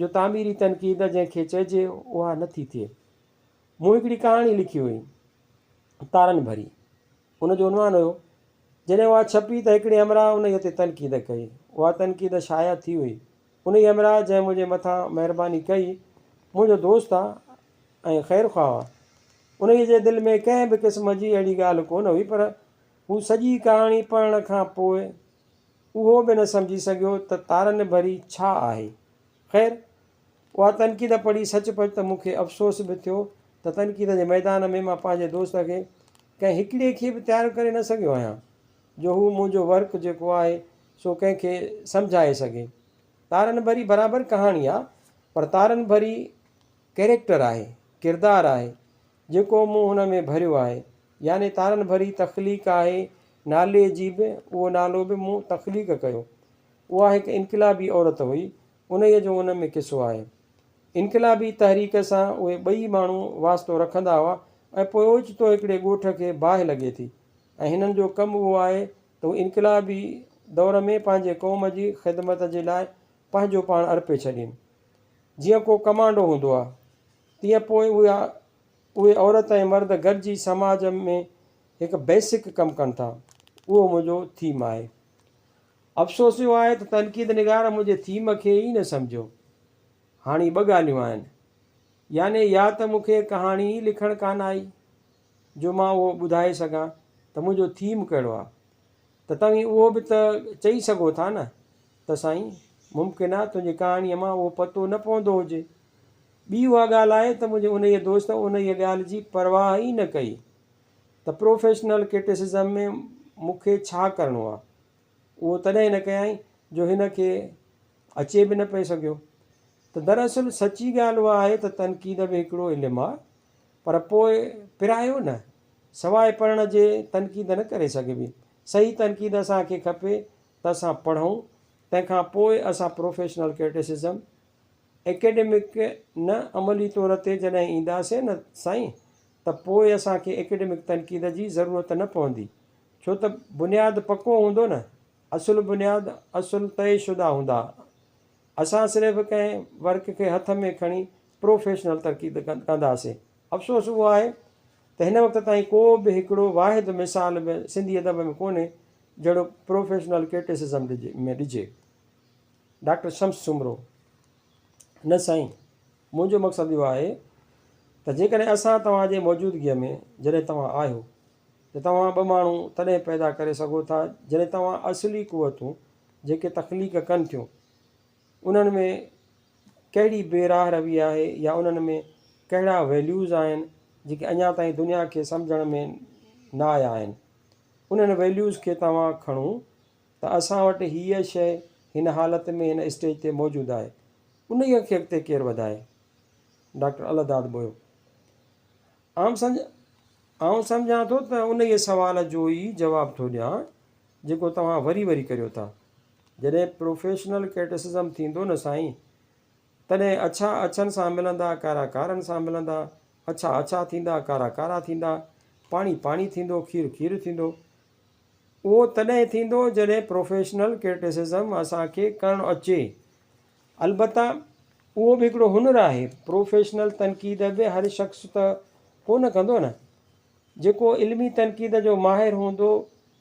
جو تعميري تنقيد جنهن کي چئجي اها نه ٿي ٿئي. مون هڪڙي ڪهاڻي لکي هئي، تارن ڀري. ان جو عنوان هيو. جڏهن اها ڇپي ته هڪڙي همراهه انهيء تي تنقيد ڪئي. اها تنقيد شايع ٿي هئي. انهيء همراهه جنهن منهنجي مٿان مهرباني ڪئي، منهنجو دوست آ ۽ خيرخواهه آ. انهيء جي دل ۾ ڪنهن به قسم جي اهڙي ڳالهه ڪونه هئي پر هو سڄي ڪهاڻي پڙهڻ کان پوء اهو به نه سمجهي سگهيو ته تارن ڀري ڇا آهي. خير، اها تنقيد پڙهي سچ پچ ته مون کي افسوس به ٿيو ته تنقيد جي ميدان ۾ مان پنهنجي دوست کي ڪنهن هڪڙي کي به تيار ڪري نه سگهيو آهيان جو هو منهنجو ورڪ جيڪو آهي سو ڪنهن کي سمجهائي سگهي. تارن ڀري برابر ڪهاڻي آ پر تارن ڀري ڪئريڪٽر آهي، ڪردار آهي جيڪو مون هن ۾ ڀريو آهي. يعني تارن ڀري تخليق آهي نالي جي به اهو نالو به مون تخليق ڪيو. اها هڪ انقلابي عورت هئي انهيء جو ان ۾ قصو آهي. انقلابي تحريڪ سان اهي ٻئي ماڻهو واسطو رکندا هئا ۽ پوء اوچتو هڪڙي ڳوٺ کي باهه لڳي ٿي ۽ هنن جو ڪم اهو آهي ته هو انقلابي دور ۾ پنهنجي قوم جي خدمت جي لاء پنهنجو پاڻ ارپي ڇڏين. جيئن ڪو ڪمانڊو هوندو آهي. تيئن پوء اها اهي عورت ۽ مرد گڏجي سماج ۾ هڪ بيسڪ ڪم ڪن ٿا. اهو منهنجو ٿيم آهي. افسوس اهو آهي ته تنقيد نگار منهنجي ٿيم کي ئي نه سمجهيو. هاڻي ٻه ڳالهيون آهن. يعني يا ته مون کي ڪهاڻي ئي لکڻ ڪانه آئي جو مان اهو ٻڌائي سگهان ته منهنجو ٿيم ڪهڙو آهي. ته توهين اهو به ته چئي سگهو ٿا نه ته سائين ممڪن آهي تنهنجي ڪهاڻيء مان اهو پتو نه پوندو هجي. ٻي اها ڳالهه آهي ته منهنجي انهيء دوست انهيء ڳالهه جي پرواهه ئي نه ڪئي ته پروفيشنل ڪرٽيسزم ۾ مون کي ڇا ڪرڻو آهي. اهو تڏهن نه ڪيائين جو هن کي اچي به نه پئي سگهيو ته دراصل سچي ڳالهه اها آهي ته تنقيد به هڪڙو علم آهي پر پوء پرايو نه، سواء پڙهڻ جي تنقيد نه ڪري سگهبي. صحيح تنقيد اسان کي کپي ته اسان پڙهون تنهن کان پوء اسان پروفيشنل ڪرٽيسزم، اڪيڊمڪ نه عملي طور تي جڏهن اينداسين نه سائين. ته پوء اسان کي اڪيڊمڪ تنقيد جي ضرورت نه پوندي، ڇو ته بنياد پڪو هوندو نه، اصل بنياد اصل طئي شده هوندا. اسان صرف ڪنهن ورڪ کي هٿ ۾ کڻي پروفيشنل تنقيد ڪنداسين. افسوس اهو آهي ته هن وقت تائين ڪو به هڪڙو واحد مثال به سنڌي ادب ۾ ڪونهي جهڙو پروفيشنل ڪرٽيسزم ۾ ڏجي. ڊاڪٽر شمس سومرو، نه سائين، منهنجو مقصد اهو آهي ته جيڪڏهن اسان توهان جي موجودگيء ۾ جڏهن توهان آهيو ته توهان ٻه ماڻهو تڏهن پيدا ڪري سگهو ٿا جڏهن توهان اصلي قوتون جيڪي تخليق ڪن ٿيون انهن ۾ ڪهڙي بي راهه روي آهي يا انهن ۾ ڪهڙا ويليوز آهن جيڪي اڃا تائين دنيا کي سمجهڻ ۾ نه آيا آهن انهن ويليوز کي توهان کڻو ته اسان وٽ هيء شيء هن حالت ۾ هن اسٽيج تي موجود آهي انهيء کي اڳتي ڪير وڌائي؟ ڊاڪٽر الهداد ٻوهيو، آئون سمجهان ٿو ته انهيء سوال جو ئي جواب ٿو ڏيان جيڪو توهان وري وري ڪريو ٿا. جڏهن پروفيشنل ڪرٽيسزم ٿيندو نه سائين، تڏهن اڇا اڇن سان ملندا، ڪارا ڪارن سان ملندا، اڇا اڇا ٿيندا، ڪارا ڪارا ٿيندا، پاڻي پاڻي ٿيندو، کير کير ٿيندو. اهو تڏهن ٿيندو جڏهن پروفيشنل ڪرٽيسزم اسان کي ڪرڻ اچي. البته اهو به هڪڙو هنر آهي. پروفيشنل تنقيد به هر شخص ته ڪونه ڪندو نه. جيڪو علمي تنقيد جو ماهر هوندو،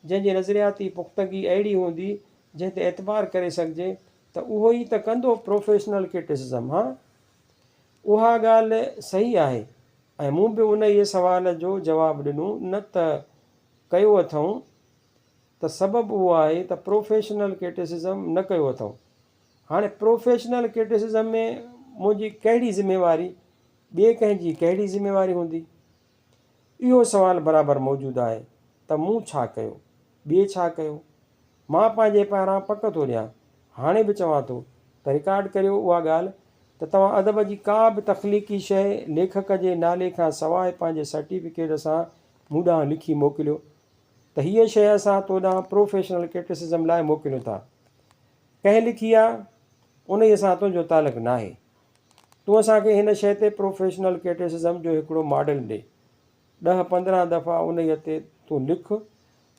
جنهن جي نظرياتي پختگي اهڙي هوندي، جنهن تي اعتبار ڪري سگهجي ته اهو ئي ته ڪندو پروفيشنل ڪرٽيسزم. ها اها ڳالهه صحيح آهي ۽ مون به انهيء سوال جو جواب ڏنو نه ته ڪيو اٿئون ته سبب اهو آهي ته پروفيشنل ڪرٽيسزم نه ڪيو اٿئون. هاڻي پروفيشنل ڪرٽيسزم ۾ منهنجي ڪهڙي ذميواري، ٻئي ڪنهن جي ڪهڙي ذميواري هوندي؟ اهو سوال برابر موجود آهي ته مون ڇا ڪيو، ٻئي ڇا ڪيو؟ مان پنهنجي پاران پڪ ٿو ڏيان، هاڻي به چوان ٿو ته رڪارڊ ڪريو اها ڳالهه ته توهان ادب جي ڪا به تخليقي شيء ليکڪ جي نالي کان سواء پنهنجي سرٽيفڪيٽ سان مون ڏانهن لکي موڪليو ته هيء شيء اسان تو ڏانهن پروفيشنل ڪرٽيسزم لاء موڪليون ٿا. ڪنهن لکي آ، انهيء سان تنهنجو تعلق ناهي. تون اسان کي هن شيء تي پروفيشنل ڪرٽيسزم جو هڪڙو ماڊل ڏي. ڏهه 15 دفعا انهيء تي تون لک،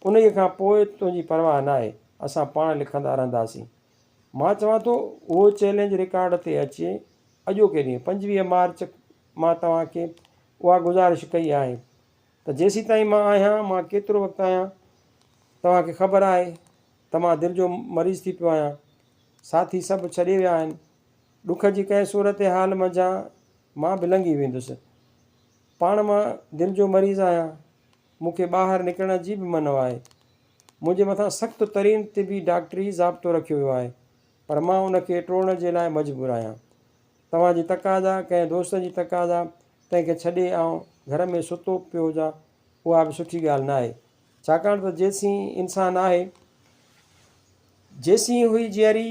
انهيء کان پوء تنهنجي پرواهه ناهي، اسان پاڻ لکندا رهنداسين. مان چوان ٿو، اهو چئلينج رڪارڊ تي اچي، اڄوڪي ڏينهن، 25 مارچ مان توهان کي اها گذارش ڪئي آهي ته جيسيتائين مان آهيان، مان ڪيترو وقت آهيان، توهان کي خبر آهي ته مان دل جو مريض ٿي پيو آهيان. ساٿي سڀ ڇڏي ويا آهن. ڏک جي ڪنهن صورتحال منجهان مان به لنگهي ويندس. پاڻ مان دل جو مريض آهيان. مون کي ٻاهر نڪرڻ جي به منع آهي. منهنجي مٿان سخت ترين طبي ڊاڪٽري ضابطو رکيو ويو آهي، پر مان ان کي ٽوڙڻ جي لاء مجبور آهيان. توهان جي تقاضا، ڪنهن دوست جي تقاضا، تنهن کي ڇڏي آئون گهر ۾ ستو پيو هجان، اها به سٺي ڳالهه ناهي. ڇاڪاڻ ته جيسين انسان آهي، جيسين هئي جيئري،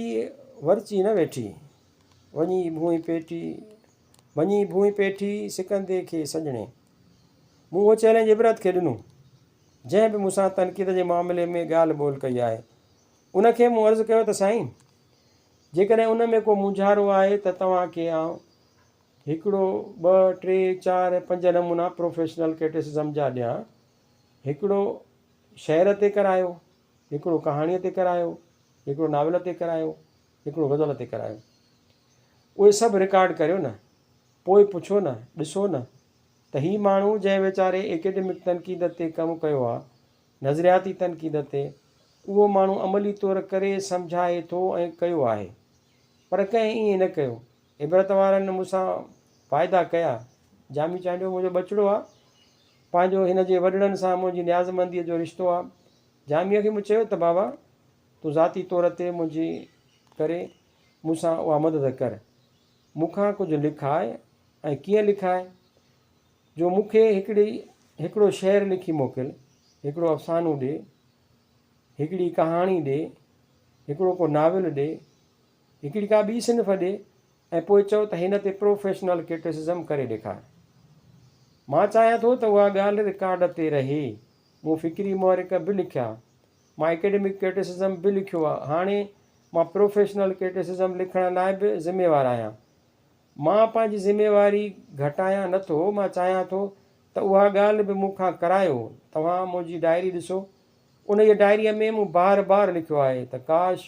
ورچي نه ويٺي. وڃي ڀونء پيٽي، وڃي ڀونء پيٺي، سڪندي کي سڄڻي. مون اهو چئلينج عبرت کي ڏنو، جنهن به مون سان تنقيد جي معاملي ۾ ڳالهه ٻولهه ڪئي آهي. ان کي مون عرض ڪيو ته سائين! جيڪڏهن ان ۾ ڪو مونجهارو آهي ته توهان کي آئون هڪڙو، ٻه، ٽي، چار، پنج نمونا پروفيشنل ڪرٽيسزم جا ڏيان. هڪڙو شعر تي ڪرايو، هڪڙو ڪهاڻيء تي ڪرايو، هڪڙو ناول تي ڪرايو، هڪڙو غزل تي ڪرايو. اهي سڀ رڪارڊ ڪريو نه، پوء پڇو نه، ڏسو نه ته هي ماڻهو جنهن ويچاري ايڪيڊمڪ تنقيد تي ڪم ڪيو آ، نظرياتي تنقيد تي، اهو ماڻهو عملي طور ڪري سمجهائي ٿو ۽ ڪيو آهي. پر ڪنهن ائين نه ڪيو. عبرت وارن مون سان واعدا ڪيا. جامي چانڊيو منهنجو ٻچڙو آ. پنهنجو هن جي وڏڙن سان منهنجي نيازمنديء جو رشتو آ. جاميء کي مون چيو ته بابا تون ذاتي طور تي منهنجي ڪري مون سان اها مدد ڪر. مون کان ڪجهه لکاء ۽ ڪيئن لکاء جو مون کي هڪڙي هڪڙو شعر لکي موڪل، هڪڙو افسانو ڏي، هڪڙي ڪهاڻي ڏي، هڪڙو ڪو ناول ڏي، هڪڙي ڪا ٻي صنف ڏي ۽ پوء چئو ته هن تي پروفيشنل ڪرٽيسزم ڪري ڏيکار. مان چاهيان ٿو ته اها ڳالهه رڪارڊ تي رهي. مون فڪري محرڪ به لکيا. مان اڪيڊمڪ ڪرٽيسزم به لکيو. هاڻي مان پروفيشنل ڪرٽيسزم لکڻ لاء به ذميوار آهيان. مان پنهنجي ذميواري گهٽايان نه ٿو. مان چاهيان ٿو ته ته اها ڳالهه به مون کان ڪرايو. توهان منهنجي ڊائري ڏسو. انهيء ڊائريء ۾ مون بار بار لکيو آهي ته ڪاش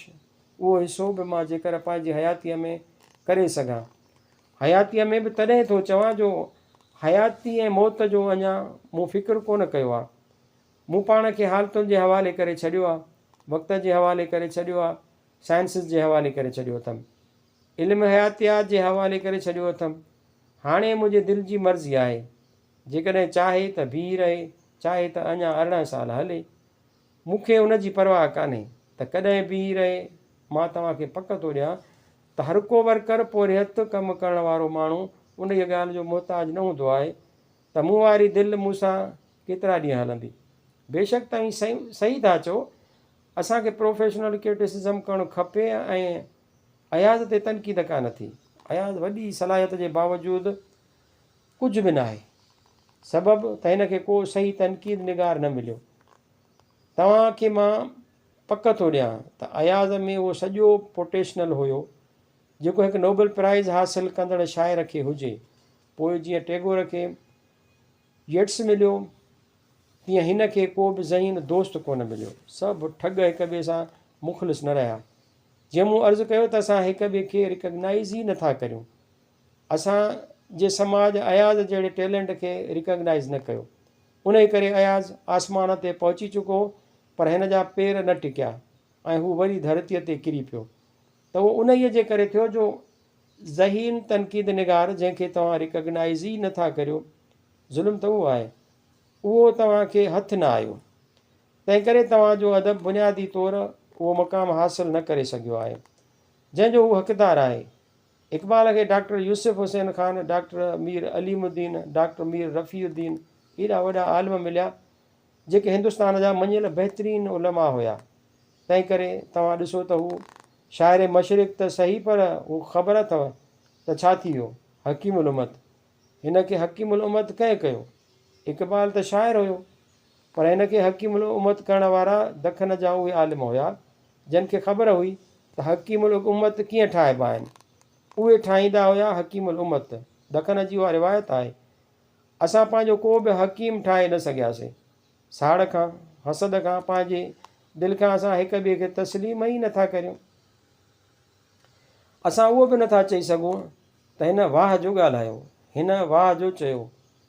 اهو حصو به مان جيڪر پنهنجي حياتيء ۾ ڪري سگهان. حياتيء ۾ به تڏهن ٿو چوان جو حياتي ۽ موت جو اڃا مون فڪر ڪونه ڪيو آ. مون پاڻ کي حالتن جي حوالي ڪري ڇڏيو آ، وقت جي حوالي ڪري ڇڏيو آ، سائنسز جي حوالي ڪري ڇڏيو اٿم. علم حياتيات جي حوالي ڪري ڇڏيو اٿم. هاڻي منهنجي دل جي مرضي آهي. جيڪڏهن چاهي ته بيهي رهي، چاهي ته اڃا 18 سال هلي. مون کي ان جي پرواهه ڪانهي ته ڪڏهن بيهي رهي. مان توهان کي پڪ ٿو ڏيان ته هرڪو ورڪر، پورهيت، ڪم ڪرڻ وارو ماڻهو انهيء ڳالهه جو محتاج نه هوندو آهي ته مون واري دل مون سان ڪيترا ڏينهن هلندي. بيشڪ توهين صحيح ٿا چئو، اسان کي پروفيشنل ڪرٽيسزم ڪرڻ کپي ۽ اياز تي تنقيد ڪانه ٿي. اياز وڏي صلاحيت جي باوجود ڪجهه به ناهي. سبب ته هن کي ڪو صحيح تنقيد نگار نه مليو. توهان کي مان پڪ ٿو ڏيان ته اياز ۾ اهو سڄو پوٽيشنل هيو جيڪو هڪ نوبل پرائز حاصل ڪندڙ شاعر کي هجي. پوء جيئن ٽيگور کي ييٽس مليو تيئن هن کي ڪو به ذهين دوست ڪونه مليو. سڀ ٺڳ هڪ ٻئي سان مخلص نه رهيا. جيئن مون عرض ڪيو ته اسان هڪ ٻئي کي ريڪگنائيز ئي نه ٿا ڪريون. اسان جي سماج اياز جهڙي ٽيلنٽ کي ريڪگنائيز نه ڪيو. انهيء ڪري اياز آسمان تي پهچي چڪو هو پر هن جا پير نه ٽڪيا ۽ هو وري ڌرتيء تي ڪري پيو. ته اهو انهيء جي ڪري ٿيو جو ذهين تنقيد نگار جنهن کي توهان ريڪگنائيز ئي نه ٿا ڪريو، ظلم ته اهو آهي، اهو توهان کي هٿ نه آيو. تنهنڪري توهان جو ادب بنيادي طور اهو مقام حاصل نه ڪري سگهيو آهي، جنهن جو هو حقدار آهي. اقبال کي doctor Yusuf Hussain Khan, doctor Mir Alimuddin, doctor Mir Rafiuddin ايڏا وڏا عالم مليا، جيڪي هندستان جا مڃيل بهترين علماء هيا. تنهنڪري توهان ڏسو ته هو شاعر مشرق ته سهي پر هو خبر اٿو ته ڇا ٿي ويو؟ حڪيم الامت. هن کي حڪيم الامت ڪنهن ڪيو؟ اقبال ته شاعر هيو، پر هن کي حڪيم الامت ڪرڻ وارا دکن جا اهي عالم هيا، جن کي خبر هئي ته حڪيم الامت ڪيئن ٺاهبا آهن. اهي ٺاهيندا هيا حڪيم الامت. دکن جي اها روايت آهي. اسان پنهنجو ڪو به حڪيم ٺاهي نه سگهياسين. ساڙ کان، حسد کان، پنهنجي دل کان اسان هڪ ٻئي کي تسليم ئي نٿا ڪريون. اسان اهو به نٿا چئي سگهون ته هن واهه جو ڳالهايو، هن واهه جو چيو،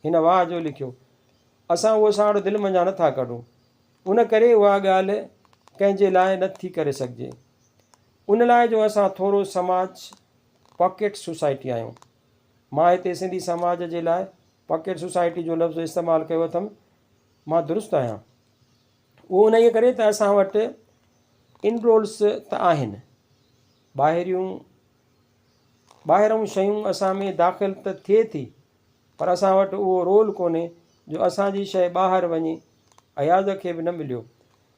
هن واهه جو لکيو. اسان اهو ساڙ دل منجهان نٿا ڪڍون. ان ڪري اها ڳالهه ڪنهن جي لاء نه ٿي ڪري سگهجي. ان لاء جو اسان ٿورو سماج پاڪيٽ سوسائٽي آهيون. مان هتي سنڌي سماج جي لاء پاڪيٽ سوسائٽي جو لفظ استعمال ڪيو اٿم. مان درست آهيان. اهو انهيء ڪري ته اسان وٽ انرولس ته آهن. ٻاهريون ٻاهرئون شيون اسان ۾ داخل ته ٿئي ٿي پر اسان وٽ اهو رول ڪونهي جو اسان جي شيء ٻاهر وڃي اياز کي به نه مليو.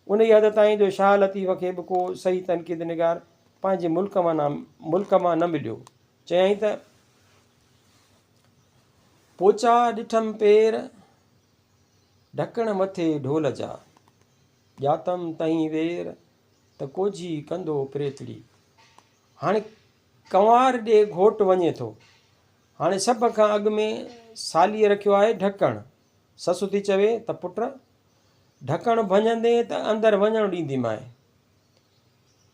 انهيء حد تائين جو شاهه لطيف کي به ڪو صحيح تنقيد نگار پنهنجي ملڪ مان ملڪ مان نه مليو. چيائين ته. پوچا ڏٺم پير، ڍڪڻ مٿي ڍول جا. ڄاتم تئين وير، ته ڪوجهي ڪندو پريتڙي. هاڻي ڪنوار ڏي گهوٽ وڃي ٿو. هاڻي سڀ کان اڳ ۾ ساليء رکيو آهي ڍڪڻ. سس ٿي چوي ته پٽ! ڍڪڻ ڀڃندين ته اندر وڃڻ ڏينديمانء.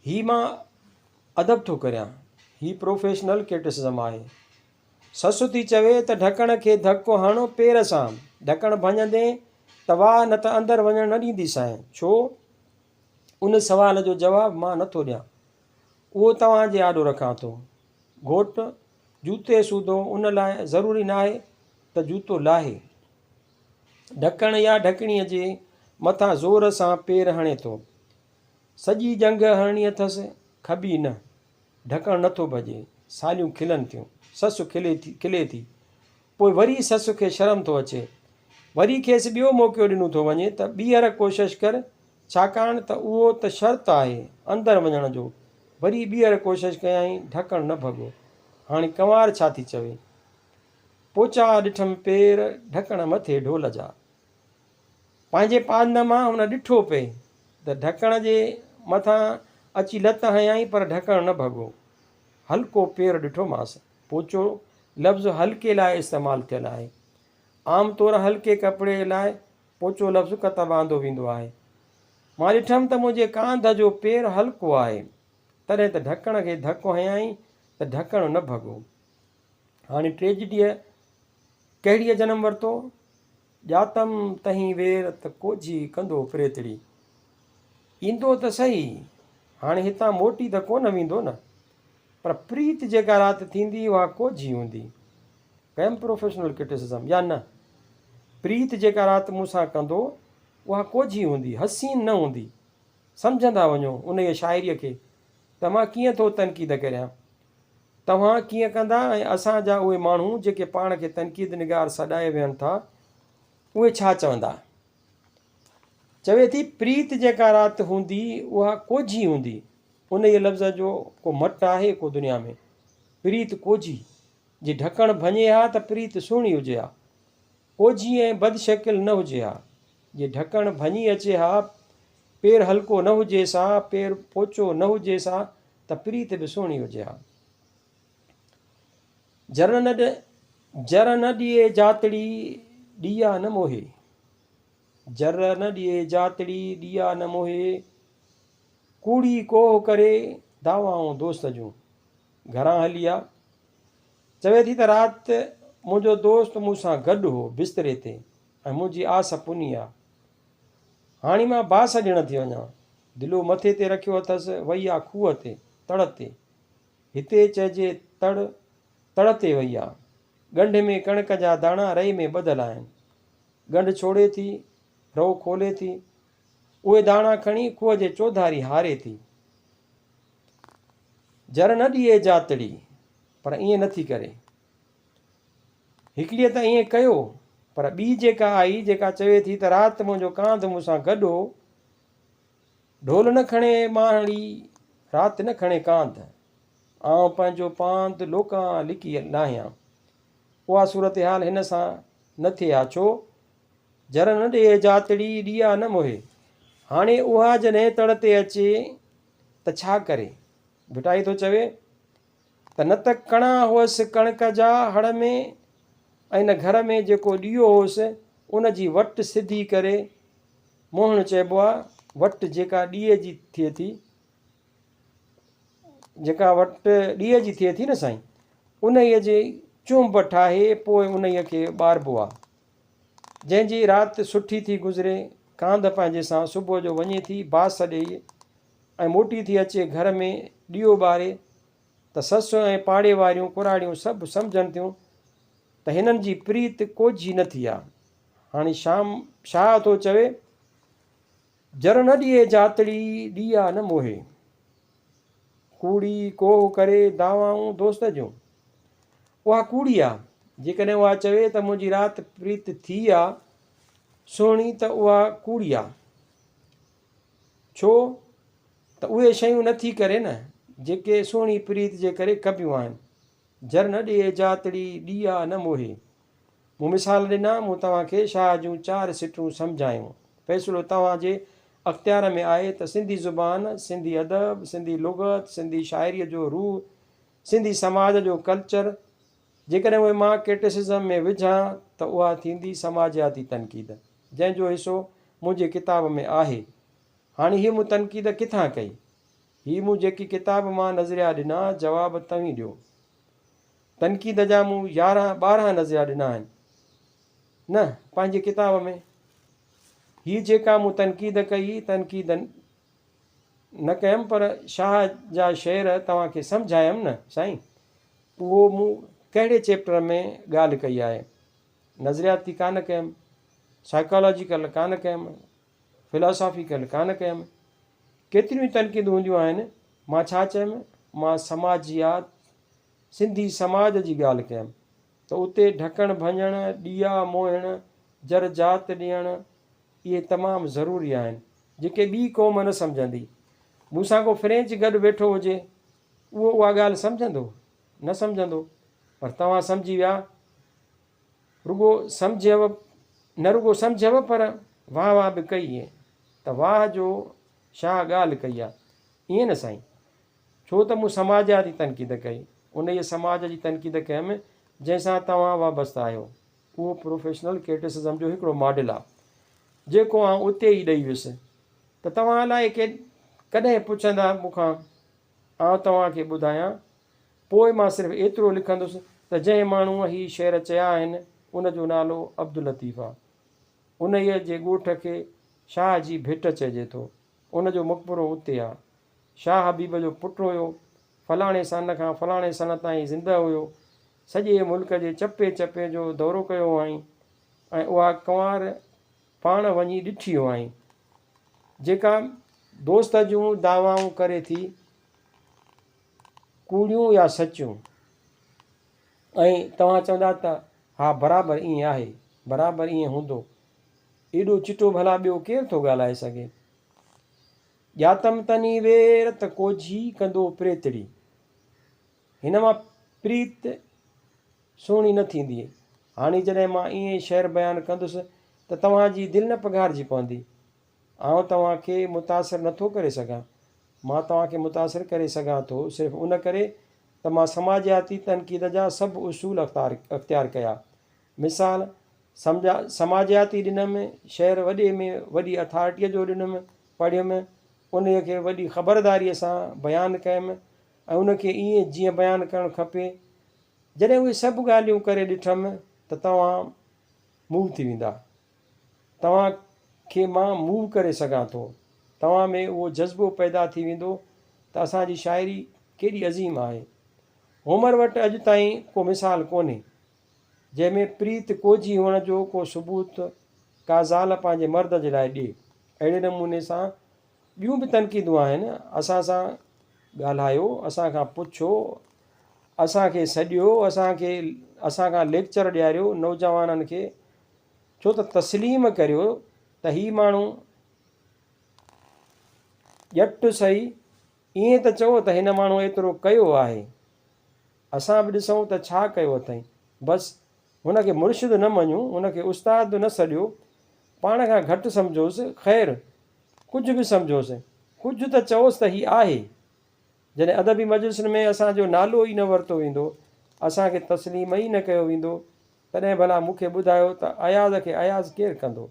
هي مان ادب ٿو ڪريان. هي پروفيشنل ڪرٽيسزم آهي. سس ٿي چوي ته ڍڪڻ کي ڌڪ هڻ پير سان. ڍڪڻ ڀڃندين ته واهه نه ته اندر وڃڻ نه ڏينديسانء. ڇو؟ ان سوال جو جواب مان نه ٿو ڏيان. اهو توهان جي آڏو رکان ٿو. گهوٽ جوتي سوڌو ان لاء ضروري ناهي ته جوتو لاهي. ڍڪڻ يا ڍڪڻيء جي مٿان زور سان پير هڻي ٿو. سڄي ڄنگهه هڻڻي اٿس، کٻي نه. ڍڪڻ نه ٿو ڀڄي. ساليون کلن ٿيون. سس کلي ٿي کلي ٿي. پوء وري سس کي شرم ٿو اچي. وري کيس ٻيو موقعو ڏنو ٿو وڃي ته ٻيهر ڪوشش ڪر، ڇاڪاڻ ته اهو ته شرط آهي اندر وڃڻ جو. وري ٻيهر ڪوشش ڪيائين، ڍڪڻ نه ڀڳو. هاڻي ڪنوار ڇا ٿي چوي؟ پوچا ڏٺم پير، ڍڪڻ مٿي ڍول جا. پنهنجي پاند مان هن ڏٺو پئي ته ڍڪڻ جي مٿان اچي لت هنيائين پر ڍڪڻ نه ڀڳو. هلڪو پير ڏٺومانس. پوچو لفظ هلڪي لاء استعمال ٿيل آهي. عام طور هلڪي ڪپڙي لاء پوچو لفظ ڪتب آندو ويندو آهي. مان ڏٺم ته منهنجي ڪانڌ جو پير هلڪو آهي، تڏهن ته ڍڪڻ کي ڌڪ هنيائين ته ڍڪڻ نه ڀڳو. هاڻي ٽريجڊيء ڪهڙيء جنم ورتو؟ ڄاتم تنهين وير ته ڪوجهي ڪندو پريتڙي. ايندو ته سهي، هاڻي هتان موٽي ته ڪونه ويندو نه. پر پريت جيڪا رات ٿيندي اها ڪوجهي هوندي. ڪيم پروفيشنل ڪرٽيسزم يا نه؟ پريت جيڪا رات مون سان ڪندو اها ڪوجهي هوندي، حسين نه هوندي. سمجهندا وڃو انهيء شاعريء کي ته مان ڪيئن ٿو تنقيد ڪريان. توهان ڪيئن ڪندا ۽ اسان جا اهي ماڻهو جيڪي پاڻ کي تنقيد نگار سڏائي ويهن ٿا اهي ڇا چوندا؟ چوي ٿي پريت جيڪا رات هوندي اها ڪوجهي هوندي. انهيء لفظ جو ڪو مٽ آهي ڪو دنيا ۾؟ پريت ڪوجهي. جي ڍڪڻ ڀڃي ها ته پريت سهڻي هجي ها. ڪوجهي ۽ بدشڪل نه هجي ها. جي ڍڪڻ ڀڃي اچي ها، پير هلڪو نه هجيس ها، پير پوچو نه هجيس ها ته پريت به سهڻي هجي ها. جر نه جر نه ڏيئي جاتڙي، ڏيئا نه موهي. جر نه ڏيئي جاتڙي، ڏيئا نه موهي. ڪوڙي ڪوهه ڪري، دعوائون دوست جون. گهران هلي آ. چوي ٿي ته رات منهنجو دوست مون سان گڏ هو بستري تي ۽ منهنجي آس پني آ. هاڻي مان باس ڏيڻ ٿي وڃان. دلو مٿي تي رکيو اٿس، وئي آ کوهه تي، تڙ تي. هتي چئجي تڙ، تڙ تي وئي آ. ڳنڍ ۾ ڪڻڪ جا داڻا رئي ۾ ٻڌل آهن. ڳنڍ ڇوڙي ٿي، رئو کولي ٿي. اهي داڻا کڻي کوهه جي چوڌاري هاري ٿي. جر نه ڏيئي جاتڙي، پر ائين نه ٿي ڪري. هڪڙيء ته ائين ڪيو، پر ٻي جيڪا آئي، جيڪا چوي ٿي ته رات منهنجو ڪانڌ مون سان گڏ هو، ڍول نه کڻي ٻانهڙي، رات نه کڻي ڪانڌ، آئون پنهنجو پاند لوڪان لڪي لاهيان. اها صورتحال هن سان نه ٿئي ها، ڇو؟ جر نه ڏيئي جاتڙي، ڏيئا نه موهي. هاڻي اها جڏهن تڙ تي اچي ته ڇا ڪري؟ ڀٽائي ٿو چوي ته نه ته ڪڻا هئس ڪڻڪ جا هڙ ۾ ۽ نه گهر ۾ جيڪو ڏيئو هوس ان جي وٽ سڌي ڪري موهڻ چئبو آ وٽ جيڪا ڏيئي جي ٿئي ٿي جيڪا وٽ ڏيئي جي ٿئي ٿي نه سائين انهيء جي چونب ٺاهي پوء انهيء کي ٻاربو آ. جنهن جي رات سٺي ٿي گذري، ڪانڌ پنهنجي سان صبح جو وڃي ٿي باس ڏيئي ۽ موٽي ٿي اچي گهر ۾ ڏيئو ٻاري ته سس ۽ پاڙي واريون ڪراڙيون سڀ سمجهن ٿيون ته هنن جي پريت ڪوجهي نه ٿي آ. هاڻي شام شاهه ٿو چوي، جر نه ڏيئي جاتڙي، ڏيئا نه موهي. ڪوڙي ڪوهه ڪري دعوائون دوست جون. اها ڪوڙي آ. جيڪڏهن اها چوي ته منهنجي رات پريت ٿي آ سهڻي ته اها ڪوڙي آ. ڇو ته اهي شيون نه ٿي ڪري نه، جيڪي سهڻي پريت جي ڪري ڪبيون آهن. جر نه ڏيئي جاتڙي، ڏيئا نه موهي. مون مثال ڏنا، مون توهان کي شاهه جون چار سٽون سمجهايون. فيصلو توهان جي اختيار ۾ آهي ته سنڌي زبان، سنڌي ادب، سنڌي لغت، سنڌي شاعريء جو روح، سنڌي سماج جو ڪلچر، جيڪڏهن اهي مان ڪرٽيسزم ۾ وجهان ته اها ٿيندي سماجياتي تنقيد، جنهن جو حصو منهنجي ڪتاب ۾ آهي. هاڻي هيء مون تنقيد ڪٿان ڪئي؟ هي مون جيڪي ڪتاب مان نظريا ڏنا، جواب توهين ڏيو. تنقيد جا مون يارهن ٻارهن نظريا ڏنا آهن نه پنهنجي ڪتاب ۾. هي جيڪا مون تنقيد ڪئي، تنقيد نه ڪيم پر شاهه جا شعر توهان کي سمجهايم نه سائين. اهو مون ڪهڙي چيپٽر ۾ ڳالهه ڪئي آهي. نظرياتي ڪانه ڪيم، سائيڪالاجيڪل ڪانه ڪيم، فلاسافيڪل ڪانه ڪيم. ڪيتريون ئي تنقيدون هونديون آهن. مان ڇا چيم؟ مان سماجيات، سنڌي سماج جي ڳالهه ڪيم ته اتي ڍڪڻ ڀڃڻ، ڏيئا موهڻ، جر جات ڏيڻ اهي تمام ضروري آهن، جيڪي ٻي قوم نه سمجهندي. مون سان ڪو فرينچ گڏ ويٺو هجي، اهو اها ڳالهه سمجهندو؟ نه سمجهندو. پر توهان سمجهي ويا. رڳو سمجهيو، نه رڳو سمجهيو پر واهه واهه به ڪئي ته واهه جو شاهه ڳالهه ڪئي آ. ائين نه سائين. ڇو ته مون سماجياتي تنقيد ڪئي. انهيء سماج جي تنقيد ڪيم، جنهن سان توهان وابسته آهيو. اهو پروفيشنل ڪرٽيسزم جو هڪڙو ماڊل آ، جيڪو آئون اتي ئي ڏئي ويس ته توهان الائي ڪڏهن پڇندا مون کان، آئون توهان کي ٻڌايان. پوء مان صرف ايترو لکندس ته جنهن ماڻهوء هي شعر چيا آهن، ان جو نالو عبداللطيف آ. انهيء جي ڳوٺ کي شاهه جي ڀٽ چئجي ٿو. ان جو مقبرو اتي آ. شاهه حبيب جو پٽ هيو. فلاڻي سن کان فلاڻي سن تائين زندهه هيو. سڄي ملڪ جي چپي چپي جو دورو ڪيو هئائين ۽ اها ڪنوار پاڻ وڃي ڏٺي هئائين، جيڪا دوست جون دعوائون ڪري ٿي، ڪوڙيون يا سچيون؟ ۽ توهان چوندا ته ها برابر ائين آهي، برابر ائين هوندو. ايڏو چٽو ڀلا ٻيو ڪير ٿو ڳالهائي سگهي؟ ڄاتم تني وير ته ڪوجهي ڪندو پريتڙي. هن مان پريت سهڻي نه ٿيندي. هاڻي جڏهن مان ائين شعر بيان ڪندس ته توهان جي دل نه پگهارجي پوندي. آئون توهان کي متاثر نه ٿو ڪري سگهان. مان توهان کي متاثر ڪري سگهان ٿو صرف ان ڪري ته مان سماجياتي تنقيد جا سڀ اصول اختيار ڪيا. مثال، سماجياتي ڏنم، شعر وڏي ۾ وڏي اٿارٽيء جو ڏنم، پڙهيم، انهيء کي وڏي خبرداريء سان بيان ڪيم ۽ ان کي ائين جيئن بيان ڪرڻ کپي. جڏهن اهي سڀ ڳالهيون ڪري ڏٺم ته توهان موو ٿي ويندا. توهان کي مان موو ڪري سگهان ٿو. توهان ۾ اهو جذبو پيدا ٿي ويندو ته اسان جي شاعري ڪيڏي عظيم آهي. هومر وٽ اڄ تائين ڪو مثال ڪونهي، جنهن ۾ پريت ڪوجهي هئڻ جو ڪو ثبوت ڪا زال پنهنجي مرد جي لاء ڏئي. اهڙي نموني سان ٻيون به تنقيدون آهن، اسان سان ڳالهايو، اسان کان پڇو، اسان کي سڏيو، اسان کي اسان کان ليڪچر ڏياريو، نوجوانن کي ڇو ته تسليم ڪريو ته هي ماڻهو ڄٽ سهي، ائين ته چئو ته هن ماڻهو ايترو ڪيو آهي، اسان به ڏسون ته ڇا ڪيو اٿئين. بس هن کي مرشد نه مڃون، هن کي استاد نه سڏيو، پاڻ کان گهٽ سمجهوس، خير ڪجهه به سمجهوس، ڪجهه ته چئوس ته هي آهي. جڏهن ادبي مجلسن ۾ اسان جو نالو ئي نه ورتو ويندو، اسان کي تسليم ئي نه ڪيو ويندو، تڏهن ڀلا مون کي ٻڌايو ته اياز کي اياز ڪير ڪندو؟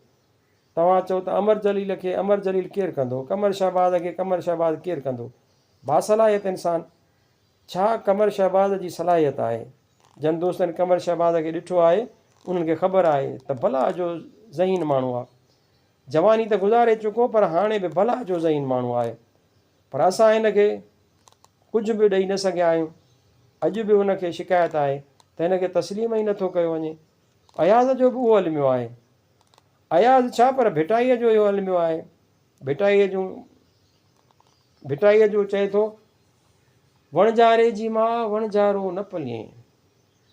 توهان چئو ته امر جليل کي امر جليل ڪير ڪندو؟ قمر شهباز کي قمر شهباز ڪير ڪندو؟ باصلاحيت انسان! ڇا قمر شهباز جي صلاحيت آهي؟ جن دوستن قمر شهباز کي ڏٺو آهي، انهن کي خبر آهي ته بلا جو ذهين ماڻهو آ. جواني ته گذاري چڪو پر هاڻي به بلا جو ذهين ماڻهو آهي. پر اسان هن کي ڪجهه به ڏئي نه سگهيا آهيون. اڄ به هن کي شڪايت آهي ته هن کي تسليم ئي نه ٿو ڪيو وڃي. اياز جو به اهو الميو آهي. اياز ڇا پر ڀٽائيء جو اهو الميو آهي. ڀٽائيء جون ڀٽائيء جو چئي ٿو، وڻجاري جي ماء وڻجارو نه پلين.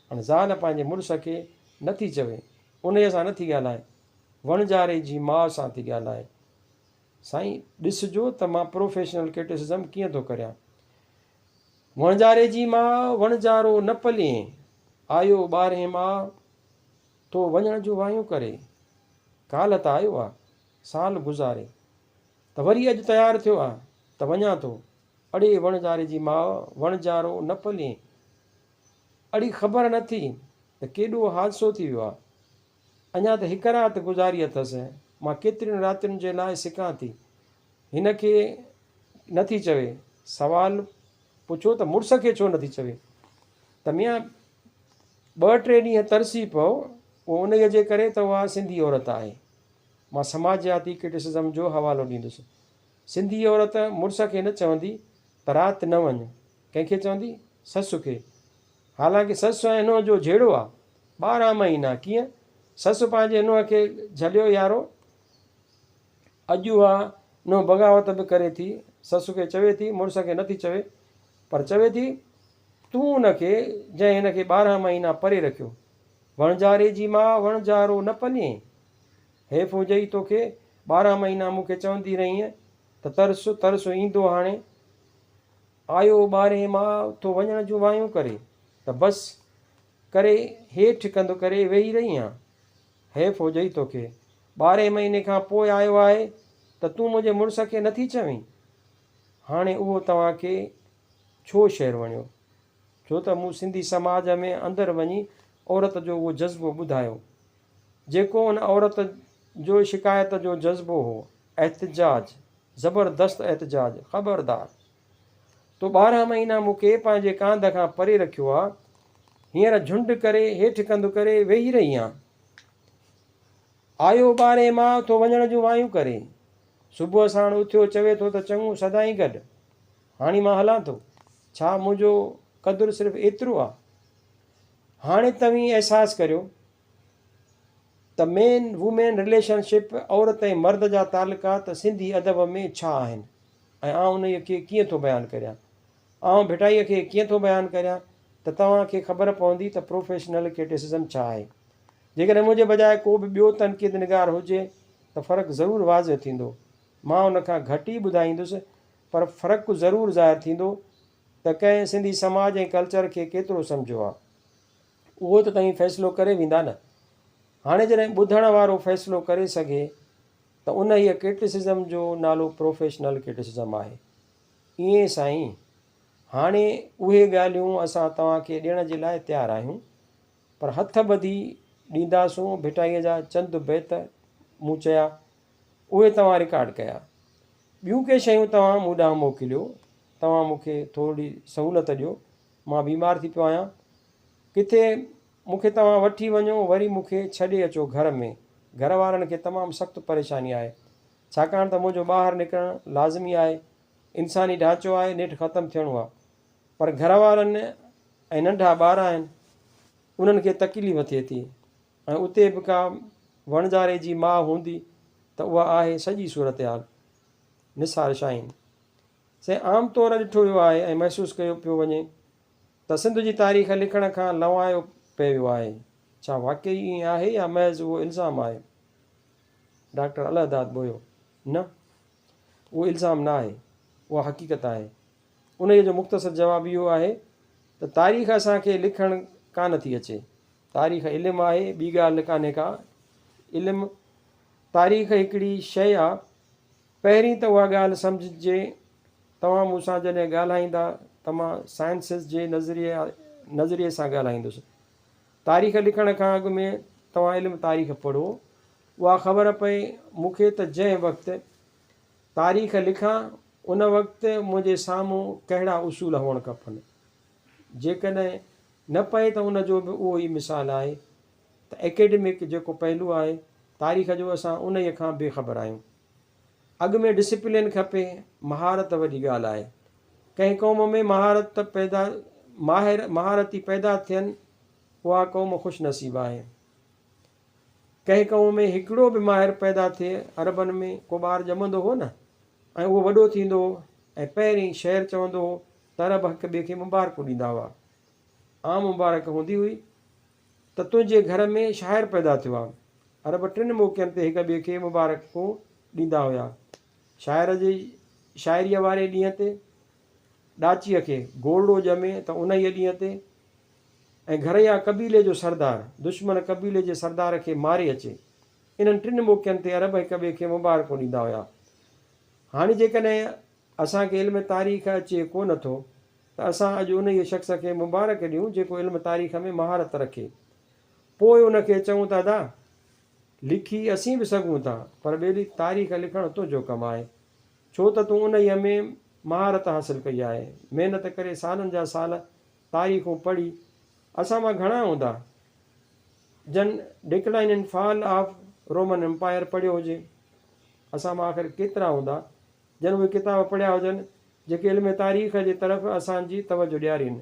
هاڻي زال پنهنجي مڙس کي نه ٿي چوي، انهيء سان نه ٿي ڳالهائي، وڻجاري جي ماء سان ٿي ڳالهائي. سائين ڏسجو ته مان پروفيشنل ڪرٽيسزم ڪيئن ٿو ڪريان. وڻجاري جي ماء وڻجارو نه پلين، آيو ٻارهين ماء، ٿو وڃڻ جون وايون ڪري. ڪالهه ته آيو آ، سال گذاري، ته وري اڄ تيار ٿيو آ ته وڃان ٿو. اڙي وڻجاري جي ماء وڻجارو نه پلين. اڙي خبر نه ٿي ته ڪيڏو حادثو ٿي ويو آ. اڃا ته هڪ رات گذاري اٿس، مان ڪيترين راتين جي لاء سڪان ٿي. هن کي نه ٿي چوي. سوال پڇو ته مڙس کي ڇو نه ٿي چوي ته ميان ٻه ٽي ڏينهن ترسي پئو، اهو انهيء جي ڪري ته اها سنڌي عورت آهي. مان سماجياتي ڪرٽيسزم جو حوالو ڏيندس. سنڌي عورت مڙس کي نه چوندي ته رات نه وڃ. ڪنهن کي چوندي؟ سس کي. حالانڪه سس ۽ نونهن جو جهيڙو آ. 12 مهينا ڪيئن سس پنهنجي نونهن کي جهليو يارو. اڄ اها نونهن بغاوت به ڪري ٿي. سس کي چوي ٿي، مڙس کي نٿي چوي. پر چوي ٿي، تون ان کي جنهن هن کي 12 مهينا پري رکيو. وڻجاري جي ماء وڻجارو نه پلين. حيف هجئي توکي، 12 مهينا مون کي چوندي رهينء ته ترس، ترس ايندو هاڻي. آيو ٻارهين ماء ٿو وڃڻ جون وايون ڪري ته بس ڪري هيٺ ڪنڌ ڪري ويهي رهي آن. حيف هجئي توکي، ٻارهين مهيني کان پوء آيو آهي ته تون منهنجي مڙس کي نٿي چوين؟ هاڻي اهو توهان کي ڇو شعر وڻيو؟ ڇو ته مون سنڌي سماج ۾ اندر وڃي عورت جو اهو جذبو ٻڌايو. جيڪو ان عورت جو شڪايت جو جذبو هو، احتجاج، زبردست احتجاج، خبردار! تو 12 مهينا مون کي پنهنجي ڪانڌ کان پري رکيو آ، هينئر جهنڊ ڪري، هيٺ ڪنڌ ڪري ويهي رهي آن. آيو ٻارهين ماهه ٿو وڃڻ جون وايون ڪري. صبح ساڻ اٿيو چوي ٿو ته چڱو سدائين گڏ. هاڻي مان هلان ٿو. ڇا منهنجو قدر صرف ايترو آ؟ هاڻي توهين احساس ڪريو ته مين وومين رليشن شپ، عورت ۽ مرد جا تعلقات سنڌي ادب ۾ ڇا آهن ۽ آئون انهيء کي ڪيئن ٿو بيان ڪريان؟ آئون ڀٽائيء کي ڪيئن ٿو بيان ڪريان ته توهان کي خبر پوندي ته پروفيشنل ڪرٽيسزم ڇا آهي. جيڪڏهن منهنجي بجاء ڪو به ٻيو تنقيد نگار هجي ته فرق ضرور واضح ٿيندو. مان ان کان گهٽ ئي ٻڌائيندس پر فرق ضرور ظاهر ٿيندو ته ڪنهن سنڌي سماج ۽ ڪلچر کي ڪيترو سمجهيو آ. اهو ته توهين فيصلو ڪري ويندا نه. هاڻي جڏهن ٻڌڻ وارو فيصلو ڪري سگهي ته انهيء ڪرٽيسزم جو نالو پروفيشنل ڪرٽيسزم آهي. ائين سائين! هاڻي اهي ڳالهيون اسان توهان کي ڏيڻ جي لاء تيار آهيون، پر هٿ ٻڌي ڏينداسون ڀٽائيء جا چند بيت مون چيا، اهي توهان رڪارڊ ڪيا. ٻيون ڪي شيون توهان مون ڏانهن موڪليو. توهان مون کي ٿورڙي سهولت ڏيو. مان بيمار ٿي پيو آهيان. ڪٿي مون کي توهان وٺي وڃو، وري مون کي ڇڏي اچو گهر ۾. گهر وارن کي تمام سخت پريشاني آهي. ڇاڪاڻ ته منهنجو ٻاهر نڪرڻ لازمي آهي. انساني ڍانچو آهي، نيٺ ختم ٿيڻو آهي. پر گهر وارن ۽ ننڍا ٻار آهن، انهن کي تڪليف ٿئي ٿي ۽ اتي به ڪا وڻجاري جي ماء هوندي ته اها آهي سڄي صورتحال. نثار شاهين. سائين عام طور ڏٺو ويو آهي ۽ محسوس ڪيو پيو وڃي ته سنڌ جي تاريخ لکڻ کان لنوايو پئي ويو آهي. ڇا واقعي ائين آهي يا محض اهو الزام آهي؟ ڊاڪٽر الهداد ٻوهيو، نه، اهو الزام نه آهي، اها حقيقت آهي. انهيء جو مختصر جواب اهو آهي ته تاريخ اسان کي لکڻ ڪانه ٿي اچي. تاريخ علم آهي، ٻي ڳالهه ڪانهي ڪا. علم، تاريخ هڪڙي شيء آ. پهرين ته اها ڳالهه سمجهجي، توهان مون سان جڏهن ڳالهائيندا ته مان سائنسز جي نظريي سان ڳالهائيندس. تاريخ لکڻ کان اڳ ۾ توهان علم تاريخ پڙهو. اها خبر پئي مون کي ته جنهن وقت تاريخ لکان ان وقت منهنجي سامهون ڪهڙا اصول هئڻ کپن. جيڪڏهن نه پئي ته ان جو به اهو ئي مثال آهي ته اڪيڊمڪ جيڪو پهلو آهي تاريخ جو اسان انهيء کان بي خبر آهيون. اڳ ۾ ڊسپلين کپي، مهارت وڏي ڳالهه آهي. ڪنهن قوم ۾ مهارت پيدا ماهر مهارتي پيدا ٿين اها قوم خوش نصيب آهي. ڪنهن قوم ۾ هڪڙو به ماهر پيدا ٿئي، عربن ۾ ڪو ٻار ڄمندو هو نه ۽ اهو وڏو ٿيندو هو ۽ پهرين شعر چوندو هو ته عرب هڪ ٻئي کي مبارڪون ڏيندا هئا. عام مبارڪ هوندي هئي ته تنهنجي گهر ۾ شاعر پيدا ٿيو آ. عرب ٽن موقعن تي هڪ ٻئي کي مبارڪون ڏيندا هيا. شاعر جي شاعريء واري ڏينهن تي، ڏاچيء کي گورڙو ڄمي ته انهيء ڏينهن تي ۽ گهر يا قبيلي جو سردار دشمن قبيلي جي سردار کي ماري اچي. انهن ٽن موقعن تي عرب هڪ ٻئي کي مبارڪون ڏيندا هيا. هاڻي جيڪڏهن اسان کي علم تاريخ اچي ڪو نه ٿو ته اسان اڄ انهيء شخص کي مبارڪ ڏيون جيڪو علم تاريخ ۾ مهارت رکي. پوء ان کي چئون ته ادا! لکي اسين به سگهون ٿا پر ٻيلي تاريخ لکڻ تنهنجو ڪم آهي. ڇو ته تون انهيء ۾ مهارت حاصل ڪئي آهي. محنت ڪري سالن جا سال تاريخون پڙهي اسان مان گهڻا هوندا جن Decline and Fall of Roman Empire پڙهيو هجي. اسان مان آخر ڪيترا هوندا جن اهي ڪتاب پڙهيا هجن جيڪي علم تاريخ جي طرف اسان جي توجه ڏيارين.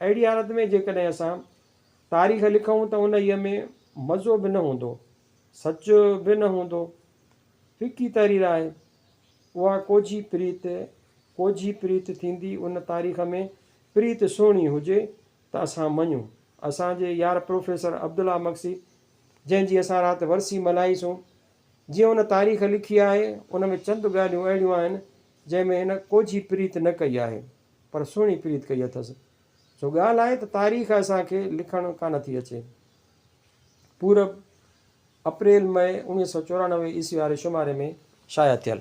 اهڙي حالت ۾ جيڪڏهن اسان تاريخ لکون ته انهيء ۾ مزو به نه هوندو، سچ به نه هوندو. ڦڪي تحرير آهي. اها ڪوجهي پريت، ڪوجهي پريت ٿيندي ان تاريخ ۾ پريت سهڻي هجي ته اسان مڃون. اسان جي يار پروفيسر عبدالله مگسي جنهن جي اسان رات ورسي ملهائي سون، جيئن ان تاريخ لکي آهي، ان ۾ چند ڳالهيون اهڙيون آهن، جنهن ۾ هن ڪوجهي پريت نه ڪئي آهي، پر سهڻي پريت ڪئي اٿس. سو ڳالهه آهي ته تاريخ اسان کي لکڻ ڪانه ٿي اچي. پورب، اپريل مئي 1994 عيسوي واري شماري ۾ شايع ٿيل.